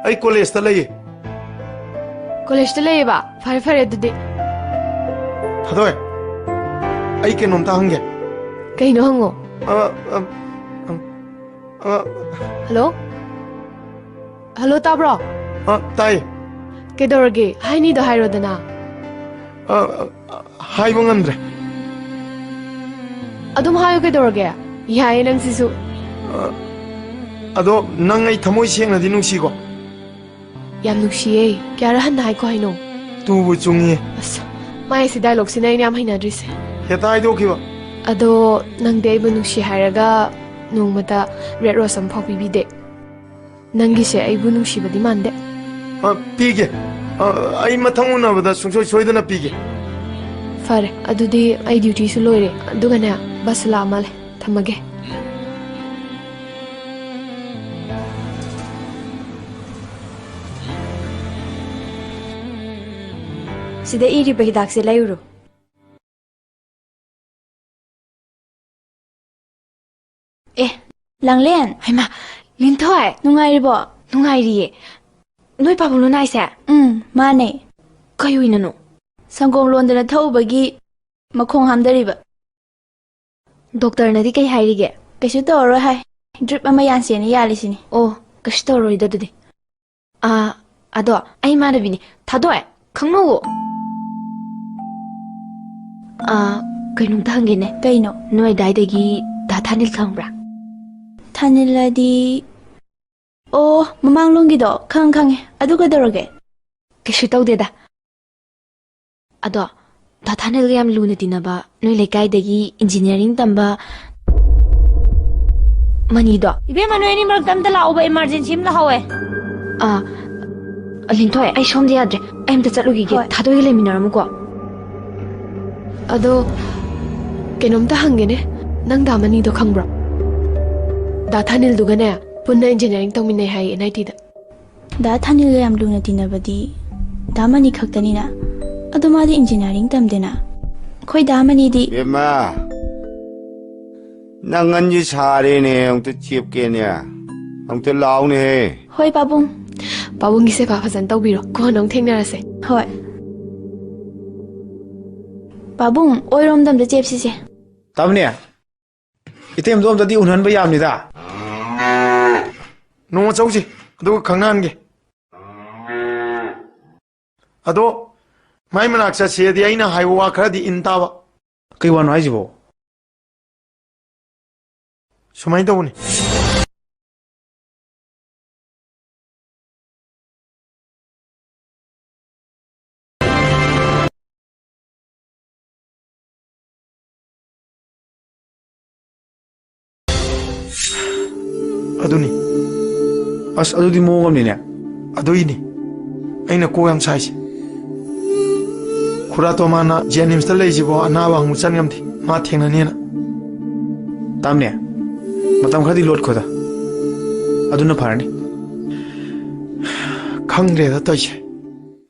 ꯑꯩ ꯀꯣꯂꯦꯖꯇ ꯂꯩꯌꯦ꯫ ꯀꯣꯂꯦꯖꯇ ꯂꯩꯌꯦꯕ? ꯐꯔꯦ, ꯐꯔꯦ ꯑꯗꯨꯗꯤ꯫ ꯊꯥꯗꯣꯏ, ꯑꯩ ꯀꯩꯅꯣꯝꯇ ꯍꯪꯒꯦ꯫ ꯀꯩꯅꯣ ꯍꯪꯉꯣ꯫ ꯑ, ꯑ, ꯑ, ꯑ, ꯍꯜꯂꯣ? ꯍꯜꯂꯣ, ꯇꯥꯕ꯭ꯔꯣ? ꯑ, ꯇꯥꯏ꯫ ꯀꯩꯗꯧꯔꯒꯦ? ꯍꯥꯏꯅꯤꯗꯣ ꯍꯥꯏꯔꯣꯗꯅ꯫ ꯑ, ꯑ, ꯍꯥꯏꯕ ꯉꯝꯗ꯭ꯔꯦ꯫ ꯑꯗꯨꯝ ꯍꯥꯏꯌꯨ, ꯀꯩꯗꯧꯔꯒꯦ? ꯌꯥꯏꯌꯦ ꯅꯪꯁꯤꯁꯨ꯫ ꯑ, ꯑꯗꯣ ꯅꯪ ꯑꯩ ꯊꯃꯣꯏ ꯁꯦꯡꯅꯗꯤ ꯅꯨꯡꯁꯤꯀꯣ? ꯌꯥꯝ ꯅꯨꯡꯁꯤꯌꯦ꯫ ꯀꯌꯥꯔꯛ ꯍꯟꯅ ꯍꯥꯏꯈꯣ ꯍꯥꯏꯅꯣ? ꯇꯨꯕꯨ ꯆꯨꯡꯉꯤ꯫ ꯑꯁ, ꯃꯥꯏ ꯑꯁꯤ dialogue ꯁꯤꯅ ꯑꯩꯅ ꯌꯥꯝ ꯍꯩꯅꯗ꯭ꯔꯤꯁꯦ꯫ ꯍꯦꯛꯇ ꯍꯥꯏꯗꯣꯛꯈꯤꯕ꯫ ꯑꯗꯣ ꯅꯪꯗꯤ ꯑꯩꯕꯨ ꯅꯨꯡꯁꯤ ꯍꯥꯏꯔꯒ ꯅꯣꯡꯃꯇ red rose ꯑꯃꯐꯥꯎ ꯄꯤꯕꯤꯗꯦ꯫ ꯅꯪꯒꯤꯁꯦ ꯑꯩꯕꯨ ꯅꯨꯡꯁꯤꯕꯗꯤ ꯃꯥꯟꯗꯦ꯫ ꯑ, ꯄꯤꯒꯦ꯫ ꯑ, ꯑꯩ ꯃꯊꯪ ꯎꯅꯕꯗ ꯁꯨꯡꯁꯣꯏ ꯁꯣꯏꯗꯅ ꯄꯤꯒꯦ꯫ ꯐꯔꯦ, ꯑꯗꯨꯗꯤ ꯑꯩ duty ꯁꯨ ꯂꯣꯏꯔꯦ꯫ ꯑꯗꯨꯒꯅꯦ, bus ꯁꯨ ꯂꯥꯛꯑ ꯃꯥꯜꯂꯦ꯫ ꯊꯝꯃꯒꯦ꯫ ꯁꯤꯗ ꯏꯔꯤꯕ ꯍꯤꯗꯥꯛꯁꯦ ꯂꯩꯔꯨꯔꯣ꯫ ꯑꯦ, ꯂꯥꯡꯂꯦꯟ꯫ ꯍꯩꯃꯥ, ꯂꯤꯟꯊꯣꯏ꯫ ꯅꯨꯡꯉꯥꯏꯔꯤꯕꯣ? ꯅꯨꯡꯉꯥꯏꯔꯤꯌꯦ꯫ ꯅꯣꯏ ꯄꯥꯕꯨꯡꯂꯣ ꯅꯥꯏꯁꯦ? ꯎꯝ, ꯃꯥꯅꯦ꯫ ꯀꯩ ꯑꯣꯏꯅꯅꯣ? ꯁꯪꯒꯣꯝ ꯂꯣꯟꯗꯅ ꯊꯛꯎꯕꯒꯤ ꯃꯈꯣꯡ ꯍꯥꯝꯗꯔꯤꯕ꯫ Doctor ꯅꯗꯤ ꯀꯩ ꯍꯥꯏꯔꯤꯒꯦ? ꯀꯩꯁꯨ ꯇꯧꯔꯔꯣꯏ ꯍꯥꯏ꯫ Drip ꯑꯃ ꯌꯥꯟꯁꯦꯅ ꯌꯥꯜꯂꯤꯁꯤꯅꯤ꯫ ꯑꯣ, ꯀꯩꯁꯨ ꯇꯧꯔꯔꯣꯏꯗ ꯑꯗꯨꯗꯤ꯫ ꯑꯥ, ꯑꯗꯣ ꯑꯩ ꯏꯃꯥꯟꯅꯕꯤꯅꯤ꯫ ꯊꯥꯗꯣꯏ, ꯈꯪꯅꯧꯋꯣ꯫ ꯑꯥ, ꯀꯩꯅꯣꯝꯇ ꯍꯪꯒꯦꯅꯦ꯫ ꯀꯩꯅꯣ? ꯅꯣꯏ ꯑꯗꯥꯏꯗꯒꯤ ꯗꯥ ꯊꯥꯅꯤꯜ ꯈꯪꯕ꯭ꯔꯥ? ꯊꯥꯅꯤꯜ ꯍꯥꯏꯗꯤ? ꯑꯣ, ꯃꯃꯥꯡꯂꯣꯝꯒꯤꯗꯣ? ꯈꯪ-, ꯈꯪꯉꯦ꯫ ꯑꯗꯨ ꯀꯩꯗꯧꯔꯒꯦ? ꯀꯩꯁꯨ ꯇꯧꯗꯦꯗ꯫ ꯑꯗꯣ, ꯗꯥ ꯊꯥꯅꯤꯜꯒ ꯌꯥꯝ ꯂꯨꯅ ꯇꯤꯟꯅꯕ, ꯅꯣꯏ ꯂꯩꯀꯥꯏꯗꯒꯤ engineering ꯇꯝꯕ ꯃꯅꯤꯗꯣ? ꯏꯕꯦꯝꯃ, ꯅꯣꯏ ꯑꯅꯤ ꯃꯔꯛꯇ ꯑꯝꯇ ꯂꯥꯛꯑꯣꯕ, emergency ꯑꯃ ꯂꯥꯛꯍꯧꯋꯦ꯫ ꯑꯥ, ꯂꯤꯟꯊꯣꯏ, ꯑꯩ ꯁꯣꯝꯗ ꯌꯥꯗ꯭ꯔꯦ, ꯑꯩ ꯑꯝꯇ ꯆꯠꯂꯨꯈꯤꯒꯦ꯫ ꯍꯣꯏ꯫ ꯊꯥꯗꯣꯏꯒ ꯂꯩꯃꯤꯟꯅꯔꯝꯃꯨꯀꯣ꯫ ꯑꯗꯣ, ꯀꯩꯅꯣꯝꯇ ꯍꯪꯒꯦꯅꯦ, ꯅꯪ ꯗꯥ ꯃꯅꯤꯗꯣ ꯈꯪꯕ꯭ꯔꯣ? ꯗꯥ ꯊꯥꯅꯤꯜꯗꯨꯒꯅꯦ ꯄꯨꯟꯅ engineering ꯇꯧꯃꯤꯟꯅꯩ ꯍꯥꯏꯌꯦ, N I T ꯗ꯫ ꯗꯥ ꯊꯥꯅꯤꯜꯒ ꯌꯥꯝ ꯂꯨꯅ ꯇꯤꯟꯅꯕꯗꯤ ꯗꯥ ꯃꯅꯤ ꯈꯛꯇꯅꯤꯅ꯫ ꯑꯗꯣ ꯃꯥꯗꯤ engineering ꯇꯝꯗꯦꯅ꯫ ꯑꯩꯈꯣꯏ ꯗꯥ ꯃꯅꯤꯗꯤ ꯕꯦꯝꯃ, ꯅꯪ ꯉꯟꯁꯤ ꯁꯥꯔꯦꯅꯦ, ꯑꯃꯨꯛꯇ ꯆꯦꯞꯀꯦꯅꯦ, ꯑꯃꯨꯛꯇ ꯂꯥꯎꯅꯦꯍꯦ꯫ ꯍꯣꯏ, ꯄꯥꯕꯨꯡ꯫ ꯄꯥꯕꯨꯡꯒꯤ ꯁꯦꯕꯥ ꯐꯖꯅ ꯇꯧꯕꯤꯔꯣ, ꯀꯣꯟꯅ ꯑꯃꯨꯛ ꯊꯦꯡꯅꯔꯁꯦ꯫ ꯍꯣꯏ꯫ ꯄꯥꯕꯨꯡ, ꯑꯣꯏꯔꯣꯝꯗ ꯑꯝꯇ ꯆꯦꯞꯁꯤꯁꯦ꯫ ꯇꯥꯃꯅꯦ, ꯏꯇꯩꯃꯗꯣ ꯑꯝꯇꯗꯤ ꯎꯅꯍꯟꯕ ꯌꯥꯕꯅꯤꯗ꯫ ꯅꯣꯡꯃ ꯆꯧꯁꯤ, ꯑꯗꯨꯒ ꯈꯪꯅꯍꯟꯒꯦ꯫ ꯑꯗꯣ ꯃꯥꯏ ꯃꯅꯥꯛ ꯆꯠꯁꯦꯗꯤ ꯑꯩꯅ ꯍꯥꯏꯕ ꯋꯥ ꯈꯔꯗꯤ ꯏꯟ ꯇꯥꯕ꯫ ꯀꯩ ꯋꯥꯅꯣ ꯍꯥꯏꯁꯤꯕꯣ? ꯁꯨꯃꯥꯏꯅ ꯇꯧꯕꯅꯤ꯫ ꯑꯗꯨꯅꯤ꯫ ꯑꯁ, ꯑꯗꯨꯗꯤ ꯃꯑꯣꯡ ꯑꯃꯅꯤꯅꯦ꯫ ꯑꯗꯨꯒꯤꯅꯤ ꯑꯩꯅ ꯀꯣꯛ ꯌꯥꯝ ꯁꯥꯏꯁꯦ꯫ ꯈꯨꯔꯥ ꯇꯣꯃꯥꯅ ꯖꯦꯅꯤꯝꯁꯇ ꯂꯩꯁꯤꯕꯣ, ꯑꯅꯥꯕ ꯍꯪꯕ ꯆꯠ ꯉꯝꯗꯦ, ꯃꯥ ꯊꯦꯡꯅꯅꯤꯅ꯫ ꯇꯥꯝꯅꯦ, ꯃꯇꯝ ꯈꯔꯗꯤ ꯂꯣꯠꯈꯣꯗ, ꯑꯗꯨꯅ ꯐꯔꯅꯤ꯫ ꯈꯪꯗ꯭ꯔꯦꯗ ꯇꯧꯏꯁꯦ꯫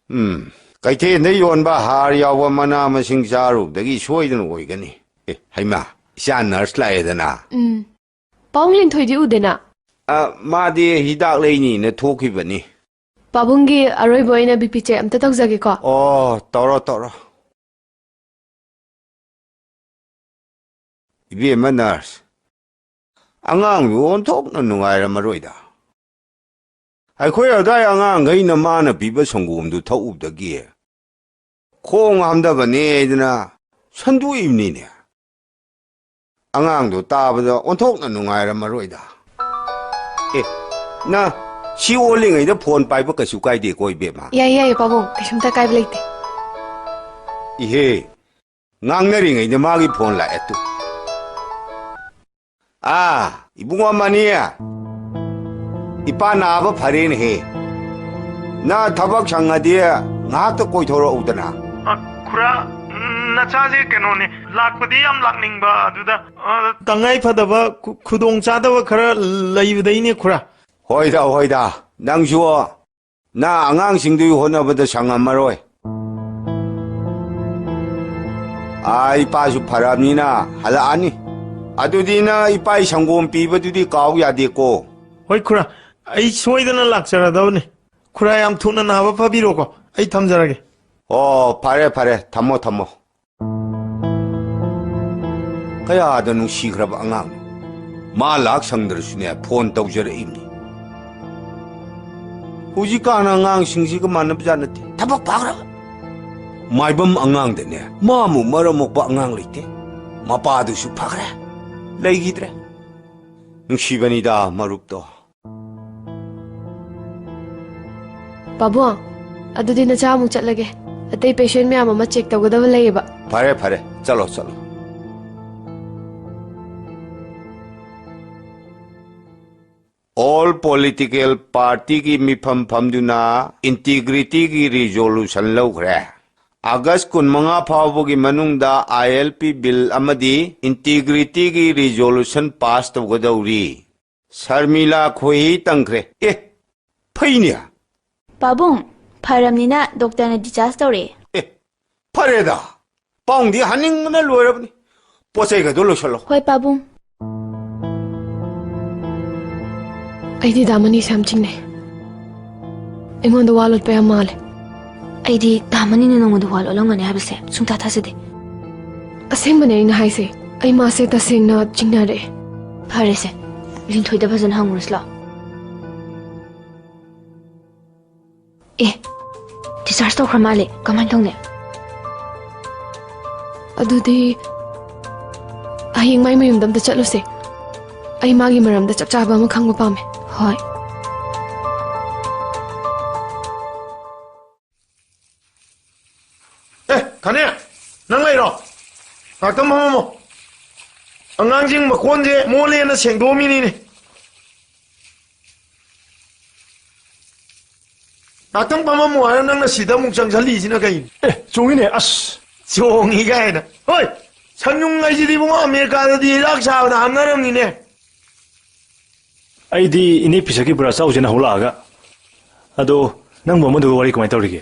ꯎꯝ, ꯀꯩꯊꯦꯜꯗ ꯌꯣꯟꯕ ꯍꯥꯔ ꯌꯥꯎꯕ ꯃꯅꯥ ꯃꯁꯤꯡ ꯆꯥꯔꯨꯕꯗꯒꯤ ꯁꯣꯏꯗꯅ ꯑꯣꯏꯒꯅꯤ꯫ ꯑꯦ, ꯍꯩꯃꯥ, ꯏꯆꯥ ꯅꯔꯁ ꯂꯥꯛꯑꯦꯗꯅ꯫ ꯎꯝ꯫ ꯄꯥꯕꯨꯡ ꯂꯤꯟꯊꯣꯏꯗꯤ ꯎꯗꯦꯅ? ꯑ, ꯃꯥꯗꯤ ꯍꯤꯗꯥꯛ ꯂꯩꯅꯤꯅ ꯊꯣꯛꯈꯤꯕꯅꯤ꯫ ꯄꯥꯕꯨꯡꯒꯤ ꯑꯔꯣꯏꯕ ꯑꯣꯏꯅ ꯕꯤ ꯄꯤ ꯆꯦꯛ ꯑꯝꯇ ꯇꯧꯖꯒꯦꯀꯣ꯫ ꯑꯣ, ꯇꯧꯔꯣ, ꯇꯧꯔꯣ꯫ ꯏꯕꯦꯝꯃ ꯅꯔꯁ, ꯑꯉꯥꯡꯗꯨ ꯑꯣꯟꯊꯣꯛꯅ ꯅꯨꯡꯉꯥꯏꯔꯝꯃꯔꯣꯏꯗ꯫ ꯑꯩꯈꯣꯏ ꯑꯗꯥꯏ ꯑꯉꯥꯡꯈꯩꯅ ꯃꯥꯅ ꯄꯤꯕ ꯁꯪꯒꯣꯝꯗꯨ ꯊꯛꯎꯕꯗꯒꯤ ꯈꯣꯡ ꯍꯥꯝꯊꯕꯅꯦꯗꯅ ꯁꯟꯗꯣꯛꯏꯕꯅꯤꯅꯦ꯫ ꯑꯉꯥꯡꯗꯣ ꯇꯥꯕꯗ ꯑꯣꯟꯊꯣꯛꯅ ꯅꯨꯡꯉꯥꯏꯔꯝꯃꯔꯣꯏꯗ꯫ ꯑꯦ, ꯅ ꯁꯤ ꯑꯣꯜꯂꯤꯉꯩꯗ ꯐꯣꯟ ꯄꯥꯏꯕ ꯀꯩꯁꯨ ꯀꯥꯏꯗꯦꯀꯣ, ꯏꯕꯦꯝꯃ? ꯌꯥꯏ, ꯌꯥꯏ, ꯄꯥꯕꯨꯡ, ꯀꯩꯁꯨꯝꯇ ꯀꯥꯏꯕ ꯂꯩꯇꯦ꯫ ꯏꯍꯦ, ꯉꯥꯡꯅꯔꯤꯉꯩꯗ ꯃꯥꯒꯤ ꯐꯣꯟ ꯂꯥꯛꯑꯦ ꯇꯨ꯫ ꯑꯥ, ꯏꯕꯨꯡꯉꯣ ꯃꯅꯤ, ꯏꯄꯥ ꯅꯥꯕ ꯐꯔꯦꯅꯦꯍꯦ꯫ ꯅ ꯊꯕꯛ ꯁꯪꯉꯗꯤ ꯉꯥꯏꯍꯥꯛꯇ ꯀꯣꯏꯊꯣꯔꯛꯎꯗꯅ꯫ ꯑ, ꯈꯨꯔꯥ, ꯎꯝ, ꯅꯆꯥꯁꯦ ꯀꯩꯅꯣꯅꯦ, ꯂꯥꯛꯄꯗꯤ ꯌꯥꯝ ꯂꯥꯛꯅꯤꯡꯕ, ꯑꯗꯨꯗ, ꯑ, ꯇꯉꯥꯏ ꯐꯗꯕ ꯈꯨ-, ꯈꯨꯗꯣꯡ ꯆꯥꯗꯕ ꯈꯔ ꯂꯩꯕꯗꯩꯅꯦ ꯈꯨꯔꯥ꯫ ꯍꯣꯏꯗ, ꯍꯣꯏꯗ, ꯅꯪꯁꯨ ꯅ ꯑꯉꯥꯡꯁꯤꯡꯗꯨꯒꯤ ꯍꯣꯠꯅꯕꯗ ꯁꯪꯉꯝꯃꯔꯣꯏ꯫ ꯑꯥ, ꯏꯄꯥꯁꯨ ꯐꯔꯕꯅꯤꯅ ꯍꯜꯂꯛꯑꯅꯤ꯫ ꯑꯗꯨꯗꯤ ꯅ ꯏꯄꯥꯒꯤ ꯁꯪꯒꯣꯝ ꯄꯤꯕꯗꯨꯗꯤ ꯀꯥꯎ ꯌꯥꯗꯦꯀꯣ꯫ ꯍꯣꯏ ꯈꯨꯔꯥ, ꯑꯩ ꯁꯣꯏꯗꯅ ꯂꯥꯛꯆꯔꯗꯕꯅꯤ꯫ ꯈꯨꯔꯥ ꯌꯥꯝ ꯊꯨꯅ ꯅꯥꯕ ꯐꯕꯤꯔꯣꯀꯣ, ꯑꯩ ꯊꯝꯖꯔꯒꯦ꯫ ꯑꯣ, ꯐꯔꯦ, ꯐꯔꯦ, ꯊꯝꯃꯣ, ꯊꯝꯃꯣ꯫ ꯀꯌꯥꯗ ꯅꯨꯡꯁꯤꯈ꯭ꯔꯕ ꯑꯉꯥꯡꯅꯣ꯫ ꯃꯥ ꯂꯥꯛ ꯁꯪꯗ꯭ꯔꯁꯨꯅꯦ, ꯐꯣꯟ ꯇꯧꯖꯔꯛꯏꯕꯅꯤ꯫ ꯍꯧꯖꯤꯛꯀꯥꯟ ꯑꯉꯥꯡꯁꯤꯡꯁꯤꯒ ꯃꯥꯟꯅꯕꯖꯥꯠ ꯅꯠꯇꯦ꯫ ꯊꯕꯛ ꯐꯈ꯭ꯔꯕ꯫ ꯃꯥꯏꯕꯝ ꯑꯉꯥꯡꯗꯅꯦ, ꯃꯥꯃꯨꯛ ꯃꯔꯝ ꯃꯣꯛꯄ ꯑꯉꯥꯡ ꯂꯩꯇꯦ꯫ ꯃꯄꯥꯗꯨꯁꯨ ꯐꯈ꯭ꯔꯦ, ꯂꯩꯈꯤꯗ꯭ꯔꯦ꯫ ꯅꯨꯡꯁꯤꯕꯅꯤꯗ ꯃꯔꯨꯞꯇꯣ꯫ ꯄꯥꯕꯨꯡ, ꯑꯗꯨꯗꯤ ꯅꯆꯥ ꯑꯃꯨꯛ ꯆꯠꯂꯒꯦ꯫ ꯑꯇꯩ ꯄꯦꯁꯦꯟ ꯃꯌꯥꯝ ꯑꯃ ꯆꯦꯛ ꯇꯧꯒꯗꯕ ꯂꯩꯌꯦꯕ꯫ ꯐꯔꯦ, ꯐꯔꯦ, ꯆꯠꯂꯣ, ꯆꯠꯂꯣ꯫ ꯑꯣꯜ ꯄꯣꯂꯤꯇꯤꯀꯦꯜ ꯄꯥꯔꯇꯤꯒꯤ ꯃꯤꯐꯝ ꯐꯝꯗꯨꯅ ꯏꯟꯇꯤꯒ꯭ꯔꯤꯇꯤꯒꯤ ꯔꯤꯖꯣꯂꯨꯁꯟ ꯂꯧꯈ꯭ꯔꯦ꯫ ꯑꯥꯒꯁ ꯀꯨꯟꯃꯉꯥ ꯐꯥꯎꯕꯒꯤ ꯃꯅꯨꯡꯗ ꯑꯥꯏ ꯑꯦꯜ ꯄꯤ ꯕꯤꯜ ꯑꯃꯗꯤ ꯏꯟꯇꯤꯒ꯭ꯔꯤꯇꯤꯒꯤ ꯔꯤꯖꯣꯂꯨꯁꯟ ꯄꯥꯁ ꯇꯧꯒꯗꯧꯔꯤ꯫ ꯁꯔꯃꯤꯂꯥ ꯈꯣꯏꯍꯤ ꯇꯪꯈ꯭ꯔꯦ꯫ ꯑꯦ, ꯐꯩꯅꯦ꯫ ꯄꯥꯕꯨꯡ, ꯐꯔꯝꯅꯤꯅ ꯗꯣꯛꯇꯔꯅ ꯗꯤꯆꯥꯔꯖ ꯇꯧꯔꯛꯑꯦ꯫ ꯑꯦ, ꯐꯔꯦꯗ꯫ ꯄꯥꯎꯗꯤ ꯍꯥꯅꯤꯡꯕꯅ ꯂꯣꯏꯔꯕꯅꯤ꯫ ꯄꯣꯠ ꯆꯩꯒꯗꯣ ꯂꯣꯏꯁꯜꯂꯣ꯫ ꯍꯣꯏ, ꯄꯥꯕꯨꯡ꯫ ꯑꯩꯗꯤ ꯗꯥ ꯃꯅꯤꯁꯦ ꯌꯥꯝ ꯆꯤꯡꯅꯩ꯫ ꯑꯩꯉꯣꯟꯗ ꯋꯥ ꯂꯣꯠꯄ ꯌꯥꯝ ꯃꯥꯜꯂꯦ꯫ ꯑꯩꯗꯤ ꯗꯥ ꯃꯅꯤꯅ ꯅꯉꯣꯟꯗ ꯋꯥ ꯂꯣꯠꯂꯝꯒꯅꯤ ꯍꯥꯏꯕꯁꯦ ꯁꯨꯡꯊꯥ ꯊꯥꯖꯗꯦ꯫ ꯑꯁꯦꯡꯕꯅꯦ ꯑꯩꯅ ꯍꯥꯏꯁꯦ꯫ ꯑꯩ ꯃꯥꯁꯦ ꯇꯁꯦꯡꯅ ꯆꯤꯡꯅꯔꯛꯑꯦ꯫ ꯐꯔꯦꯁꯦ, ꯂꯤꯟꯊꯣꯏꯗ ꯐꯖꯅ ꯍꯪꯉꯨꯔꯁꯤ ꯂꯥꯛꯑꯣ꯫ ꯑꯦ, ꯗꯤꯆꯥꯔꯖ ꯇꯧꯈ꯭ꯔ ꯃꯥꯜꯂꯦ꯫ ꯀꯃꯥꯏꯅ ꯇꯧꯅꯤ? ꯑꯗꯨꯗꯤ ꯍꯌꯦꯡ ꯃꯥꯏ ꯃꯌꯨꯝꯗ ꯑꯝꯇ ꯆꯠꯂꯨꯁꯦ꯫ ꯑꯩ ꯃꯥꯒꯤ ꯃꯔꯝꯗ ꯆꯞ ꯆꯥꯕ ꯑꯃ ꯈꯪꯕ ꯄꯥꯝꯃꯦ꯫ ꯍꯣꯏ꯫ ꯑꯦ, ꯊꯥꯅꯦ, ꯅꯪ ꯂꯩꯔꯣ? ꯉꯥꯛꯇꯪ ꯐꯝꯃꯝꯃꯣ꯫ ꯑꯉꯥꯡꯁꯤꯡ ꯃꯀꯣꯟꯁꯦ ꯃꯣꯠꯂꯦꯅ ꯁꯦꯡꯗꯣꯛꯑꯝꯃꯤꯅꯤꯅꯦ꯫ ꯉꯥꯛꯇꯪ ꯐꯝꯃꯝꯃꯣ ꯍꯥꯏꯔ ꯅꯪꯅ ꯁꯤꯗ ꯑꯃꯨꯛ ꯆꯪꯁꯜꯂꯤꯁꯤꯅ ꯀꯩꯅꯣ? ꯑꯦ, ꯆꯣꯡꯉꯤꯅꯦ, ꯑꯁ꯫ ꯆꯣꯡꯉꯤ ꯀꯥꯏꯅ꯫ ꯍꯣꯏ, ꯁꯪꯌꯨꯡ ꯍꯥꯏꯁꯤꯗꯤ ꯏꯕꯨꯡꯉꯣ ꯑꯃꯦꯔꯤꯀꯥꯗꯗꯤ ꯍꯤꯗꯥꯛ ꯆꯥꯕꯗ ꯍꯥꯞꯅꯔꯝꯅꯤꯅꯦ꯫ ꯑꯩꯗꯤ ꯏꯅꯦ ꯄꯤꯁꯛꯀꯤ ꯕꯣꯔꯥ ꯆꯥꯎꯁꯦꯅ ꯍꯧ ꯂꯥꯛꯑꯒ꯫ ꯑꯗꯣ ꯅꯪꯕꯨ ꯑꯃꯗꯨꯒ ꯋꯥꯔꯤ ꯀꯃꯥꯏꯅ ꯇꯧꯔꯤꯒꯦ?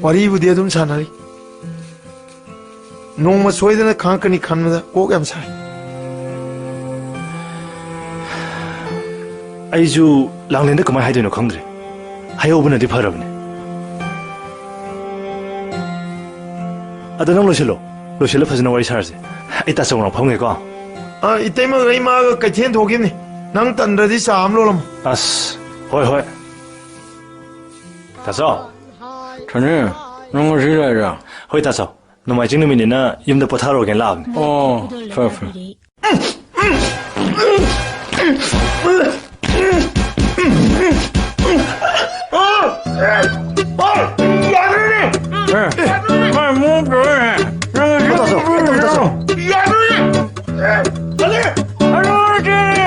ꯋꯥꯔꯤꯕꯨꯗꯤ ꯑꯗꯨꯝ ꯁꯥꯟꯅꯔꯤ꯫ ꯅꯣꯡꯃ ꯁꯣꯏꯗꯅ ꯈꯪꯉꯛꯀꯅꯤ ꯈꯟꯕꯗ ꯀꯣꯛ ꯌꯥꯝ ꯁꯥꯏ꯫ ꯑꯩꯁꯨ ꯂꯥꯡꯂꯦꯟꯗ ꯀꯃꯥꯏꯅ ꯍꯥꯏꯗꯣꯏꯅꯣ ꯈꯪꯗ꯭ꯔꯦ꯫ ꯍꯥꯏꯍꯧꯕꯅꯗꯤ ꯐꯔꯕꯅꯦ꯫ ꯑꯗꯣ ꯅꯪ ꯂꯣꯏꯁꯤꯜꯂꯣ꯫ ꯂꯣꯏꯁꯤꯜꯂ ꯐꯖꯅ ꯋꯥꯔꯤ ꯁꯥꯔꯁꯦ꯫ ꯑꯩ ꯇꯥꯆꯧ ꯃꯅꯥꯛ ꯐꯝꯒꯦꯀꯣ꯫ ꯑ, ꯏꯇꯩꯃꯒ ꯏꯃꯥꯒ ꯀꯩꯊꯦꯜ ꯊꯣꯛꯈꯤꯕꯅꯤ꯫ ꯅꯪ ꯇꯟꯗ꯭ꯔꯗꯤ ꯆꯥ ꯑꯃ ꯂꯣꯜꯂꯝꯃꯣ꯫ ꯑꯁ, ꯍꯣꯏ, ꯍꯣꯏ꯫ ꯇꯥꯆꯧ꯫ ꯊꯅꯦ, ꯅꯪ ꯉꯁꯤ ꯂꯥꯛꯏꯔꯥ? ꯍꯣꯏ, ꯇꯥꯆꯧ꯫ ꯅꯣꯡꯃꯥꯏꯖꯤꯡ ꯅꯨꯃꯤꯠꯅꯤꯅ ꯌꯨꯝꯗ ꯄꯣꯊꯥꯔꯨꯔꯒꯦꯅ ꯂꯥꯛꯑꯕꯅꯦ꯫ ꯑꯣ, ꯐꯔꯦ, ꯐꯔꯦ꯫ ꯌꯥꯗ꯭ꯔꯦꯅꯦ! ꯃꯥꯏ ꯃꯑꯣꯡ ꯇꯧꯔꯦꯅꯦ! ꯅꯪ ꯇꯧ, ꯇꯧ, ꯇꯧ, ꯇꯧ, ꯇꯧ꯫ ꯌꯥꯗ꯭ꯔꯦꯅꯦ!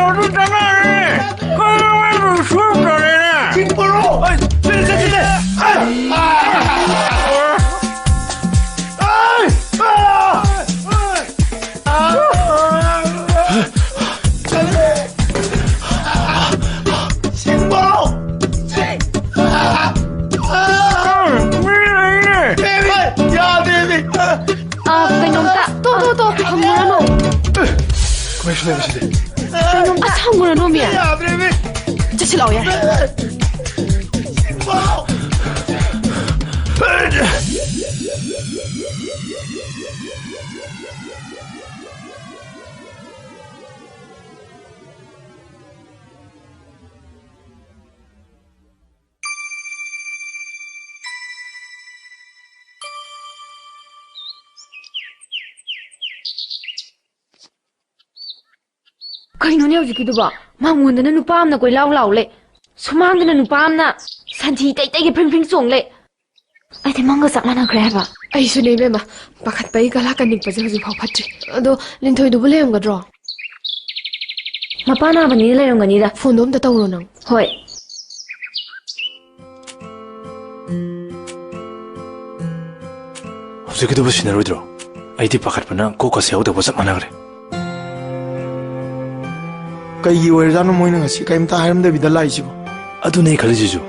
ꯑꯗꯨ ꯆꯠꯅꯔꯦ! ꯀꯩꯅꯣ ꯁꯨꯝ ꯇꯧꯔꯦꯅꯦ! ꯆꯤꯡ ꯄꯣꯔꯣ! ꯑꯩ, ꯆꯠꯂꯦ, ꯆꯠꯂꯦ, ꯆꯠꯂꯦ! ꯑꯩ! ꯑꯩ! ꯑꯥ! ꯁꯤꯡꯕꯧ! ꯁꯤꯡ! ꯃꯤ ꯂꯩꯌꯦ! ꯌꯥꯗꯦꯃꯤ! ꯑ, ꯀꯩꯅꯣꯝꯇ, ꯇꯣ, ꯇꯣ, ꯇꯣ, ꯍꯪꯉꯨꯔꯅꯨ꯫ ꯀꯃꯥꯏ ꯁꯨꯝ ꯂꯩꯕꯁꯤꯗꯤ? ꯀꯩꯅꯣꯝꯇ ꯍꯪꯉꯨꯔꯅꯨ, ꯃꯤ꯫ ꯌꯥꯗ꯭ꯔꯦꯃꯤ! ꯆꯠꯁꯤꯜꯂꯛꯑꯣ, ꯌꯥꯔꯦ꯫ ꯁꯤꯡꯕꯧ! ꯀꯩꯅꯣꯅꯦ ꯍꯧꯖꯤꯛꯀꯤꯗꯨꯕꯣ? ꯃꯉꯣꯟꯗꯅ ꯅꯨꯄꯥ ꯑꯃꯅ ꯀꯣꯏꯂꯥꯎ ꯂꯥꯎ ꯂꯩ, ꯁꯨꯃꯥꯡꯗꯅ ꯅꯨꯄꯥ ꯑꯃꯅ ꯁꯟꯊꯤ ꯇꯩ ꯇꯩꯒꯤ ꯐ꯭ꯔꯤꯡ ꯐ꯭ꯔꯤꯡ ꯆꯣꯡ ꯂꯩ꯫ ꯑꯩꯗꯤ ꯃꯪꯒ ꯆꯞ ꯃꯥꯟꯅꯈ꯭ꯔꯦ ꯍꯥꯏꯕ꯫ ꯑꯩꯁꯨꯅꯦ ꯏꯕꯦꯝꯃ, ꯄꯥꯈꯠꯄꯒꯤ ꯒꯂꯥ ꯀꯟꯅꯤꯛꯄꯁꯦ ꯍꯧꯖꯤꯛꯐꯥꯎ ꯐꯠꯇ꯭ꯔꯤ꯫ ꯑꯗꯣ ꯂꯤꯟꯊꯣꯏꯗꯨꯕꯨ ꯂꯩꯔꯝꯒꯗ꯭ꯔꯣ? ꯃꯄꯥ ꯅꯥꯕꯅꯤꯅ ꯂꯩꯔꯝꯒꯅꯤꯗ꯫ ꯐꯣꯟꯗꯣ ꯑꯝꯇ ꯇꯧꯔꯣ ꯅꯪ꯫ ꯍꯣꯏ꯫ ꯍꯧꯖꯤꯛꯀꯤꯗꯨꯕꯨ ꯁꯤꯟꯅꯔꯣꯏꯗ꯭ꯔꯣ? ꯑꯩꯗꯤ ꯄꯥꯈꯠꯄꯅ ꯀꯣꯛꯀꯁꯦ ꯍꯧꯗꯧꯕ ꯆꯞ ꯃꯥꯟꯅꯈ꯭ꯔꯦ꯫ ꯀꯩꯒꯤ ꯑꯣꯏꯔꯖꯥꯠꯅꯣ ꯃꯣꯏꯅ ꯉꯁꯤ ꯀꯩꯝꯇ ꯍꯥꯏꯔꯝꯗꯕꯤꯗ ꯂꯥꯛꯏꯁꯤꯕꯣ? ꯑꯗꯨꯅꯦ ꯑꯩ ꯈꯜꯂꯤꯁꯤꯁꯨ꯫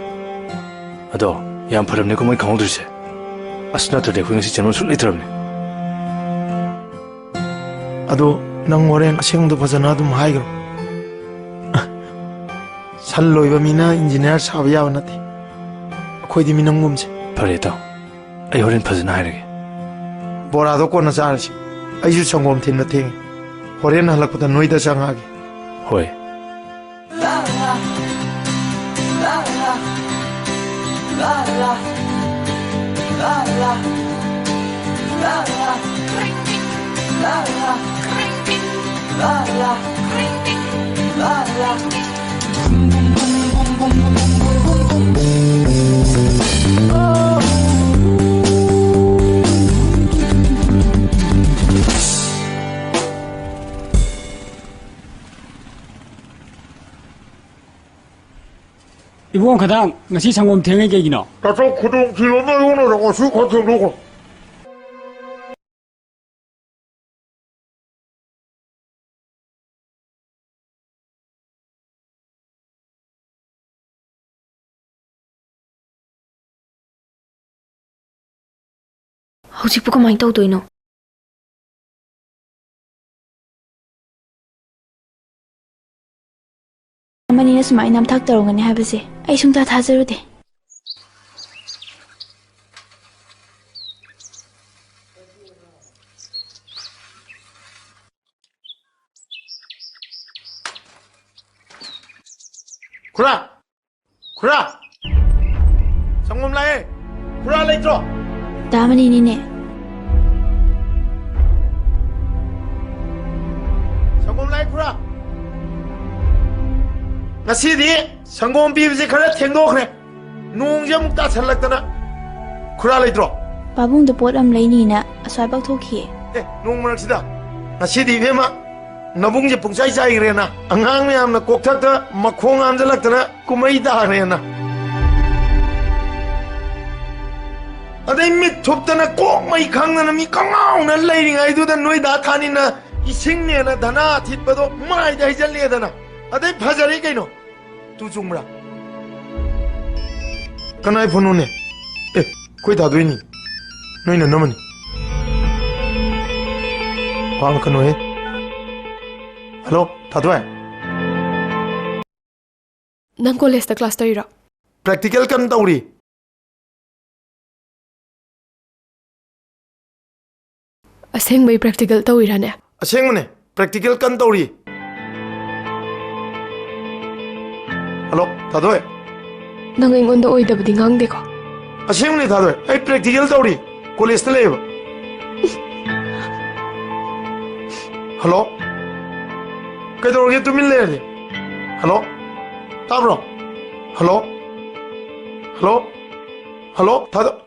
ꯑꯗꯣ ꯌꯥꯝ ꯐꯔꯕꯅꯦꯀꯣ ꯃꯣꯏ ꯈꯪꯍꯧꯗ꯭ꯔꯤꯁꯦ꯫ ꯑꯁ, ꯅꯠꯇ꯭ꯔꯗꯤ ꯑꯩꯈꯣꯏ ꯉꯁꯤ ꯆꯦꯟꯐꯝ ꯁꯨꯡꯂꯩ ꯂꯩꯇ꯭ꯔꯕꯅꯦ꯫ ꯑꯗꯣ ꯅꯪ ꯍꯣꯔꯦꯟ ꯑꯁꯦꯡꯕꯗꯣ ꯐꯖꯅ ꯑꯗꯨꯝ ꯍꯥꯏꯈ꯭ꯔꯣ꯫ ꯁꯟ ꯂꯣꯏꯕ ꯃꯤꯅ ꯏꯟꯖꯤꯅꯤꯌꯥꯔ ꯁꯥꯕ ꯌꯥꯕ ꯅꯠꯇꯦ꯫ ꯑꯩꯈꯣꯏꯗꯤ ꯃꯤꯅꯝꯒꯨꯝꯁꯦ꯫ ꯐꯔꯦ ꯏꯇꯥꯎ, ꯑꯩ ꯍꯣꯔꯦꯟ ꯐꯖꯅ ꯍꯥꯏꯔꯒꯦ꯫ ꯕꯣꯔꯥꯗꯣ ꯀꯣꯟꯅ ꯆꯥꯔꯁꯤ꯫ ꯑꯩꯁꯨ ꯁꯪꯒꯣꯝ ꯊꯤꯟꯕ ꯊꯦꯡꯉꯦ꯫ ꯍꯣꯔꯦꯟ ꯍꯜꯂꯛꯄꯗ ꯅꯣꯏꯗ ꯆꯪꯉꯛꯑꯒꯦ꯫ ꯍꯣꯏ꯫ ꯏꯕꯨꯡ ꯈꯗꯥꯡ, ꯉꯁꯤ ꯁꯪꯒꯣꯝ ꯊꯦꯡꯉꯤ ꯀꯩꯒꯤꯅꯣ? ꯇꯥꯆꯧ, ꯈꯨꯗꯣꯡ ꯊꯤꯕ ꯑꯃ ꯌꯥꯎꯅꯔꯦ, ꯉꯁꯤ ꯈꯔ ꯊꯦꯡꯗꯣꯛꯈ꯭ꯔꯦ꯫ ꯍꯧꯖꯤꯛꯄꯨ ꯀꯃꯥꯏꯅ ꯇꯧꯗꯣꯏꯅꯣ? ꯑꯃꯅꯤꯅ ꯁꯨꯃꯥꯏꯅ ꯅꯝꯊꯥꯛ ꯇꯧꯔꯝꯒꯅꯤ ꯍꯥꯏꯕꯁꯦ ꯑꯩ ꯁꯨꯡꯊꯥ ꯊꯥꯖꯔꯨꯗꯦ꯫ ꯈꯨꯔꯥ! ꯈꯨꯔꯥ! ꯁꯪꯒꯣꯝ ꯂꯥꯛꯑꯦ! ꯈꯨꯔꯥ ꯂꯩꯇ꯭ꯔꯣ? ꯇꯥꯃꯅꯤꯅꯤꯅꯦ꯫ ꯁꯪꯒꯣꯝ ꯂꯥꯛꯑꯦ, ꯈꯨꯔꯥ! ꯉꯁꯤꯗꯤ ꯁꯪꯒꯣꯝ ꯄꯤꯕꯁꯦ ꯈꯔ ꯊꯦꯡꯗꯣꯛꯈ꯭ꯔꯦ꯫ ꯅꯣꯡꯁꯦ ꯑꯃꯨꯛ ꯇꯥꯁꯜꯂꯛꯇꯅ꯫ ꯈꯨꯔꯥ ꯂꯩꯇ꯭ꯔꯣ? ꯄꯥꯕꯨꯡꯗ ꯄꯣꯠ ꯑꯃ ꯂꯩꯅꯤꯅ ꯑꯁ꯭ꯋꯥꯏꯐꯥꯎ ꯊꯣꯛꯈꯤꯌꯦ꯫ ꯑꯦ, ꯅꯣꯡ ꯃꯔꯛꯁꯤꯗ? ꯉꯁꯤꯗꯤ ꯏꯕꯦꯝꯃ, ꯅꯕꯨꯡꯁꯦ ꯄꯨꯡꯆꯥꯏ ꯆꯥꯏꯈ꯭ꯔꯦꯅ, ꯑꯉꯥꯡ ꯃꯌꯥꯝꯅ ꯀꯣꯛꯊꯛꯇ ꯃꯈꯣꯡ ꯍꯥꯝꯖꯜꯂꯛꯇꯅ ꯀꯨꯝꯍꯩ ꯇꯥꯈ꯭ꯔꯦꯅ꯫ ꯑꯗꯩ ꯃꯤꯠ ꯊꯨꯞꯇꯅ ꯀꯣꯛ ꯃꯩ ꯈꯪꯗꯅ ꯃꯤ ꯀꯉꯥꯎꯅ ꯂꯩꯔꯤꯉꯩꯗꯨꯗ ꯅꯣꯏ ꯗꯥ ꯊꯥꯅꯤꯅ ꯏꯁꯤꯡꯅꯦꯅ ꯙꯅꯥ ꯑꯊꯤꯠꯄꯗꯣ ꯃꯥꯏꯗ ꯍꯩꯖꯜꯂꯦꯗꯅ꯫ ꯑꯗꯩ ꯐꯖꯔꯦ ꯀꯩꯅꯣ꯫ ꯇꯨ ꯆꯨꯝꯕ꯭ꯔꯥ? ꯀꯅꯥꯏ ꯐꯣꯟꯅꯣꯅꯦ? ꯑꯦ, ꯑꯩꯈꯣꯏ ꯊꯥꯗꯣꯏꯅꯤ꯫ ꯅꯣꯏ ꯅꯅꯝꯃꯅꯤ꯫ ꯋꯥ ꯉꯥꯡꯉꯛꯀꯅꯨꯍꯦ꯫ ꯍꯜꯂꯣ, ꯊꯥꯗꯣꯏ꯫ ꯅꯪ ꯀꯣꯂꯦꯖꯇ ꯀ꯭ꯂꯥꯁ ꯇꯧꯔꯤꯔꯣ? ꯄ꯭ꯔꯦꯛꯇꯤꯀꯦꯜ ꯀꯟꯅ ꯇꯧꯔꯤ꯫ ꯑꯁꯦꯡꯕꯩ ꯄ꯭ꯔꯦꯛꯇꯤꯀꯦꯜ ꯇꯧꯔꯤꯔꯥꯅꯦ? ꯑꯁꯦꯡꯕꯅꯦ, ꯄ꯭ꯔꯦꯛꯇꯤꯀꯦꯜ ꯀꯟꯅ ꯇꯧꯔꯤ꯫ ꯍꯜꯂꯣ, ꯊꯥꯗꯣꯏ꯫ ꯅꯪ ꯑꯩꯉꯣꯟꯗ ꯑꯣꯏꯗꯕꯗꯤ ꯉꯥꯡꯗꯦꯀꯣ? ꯑꯁꯦꯡꯕꯅꯦ, ꯊꯥꯗꯣꯏ, ꯑꯩ ꯄ꯭ꯔꯦꯛꯇꯤꯀꯦꯜ ꯇꯧꯔꯤ, ꯀꯣꯂꯦꯖꯇ ꯂꯩꯌꯦꯕ꯫ ꯍꯜꯂꯣ, ꯀꯩꯗꯧꯔꯒꯦ ꯇꯨꯃꯤꯟ ꯂꯩꯔꯗꯤ? ꯍꯜꯂꯣ? ꯇꯥꯕ꯭ꯔꯣ? ꯍꯜꯂꯣ? ꯍꯜꯂꯣ? ꯍꯜꯂꯣ? ꯊꯥꯗ-,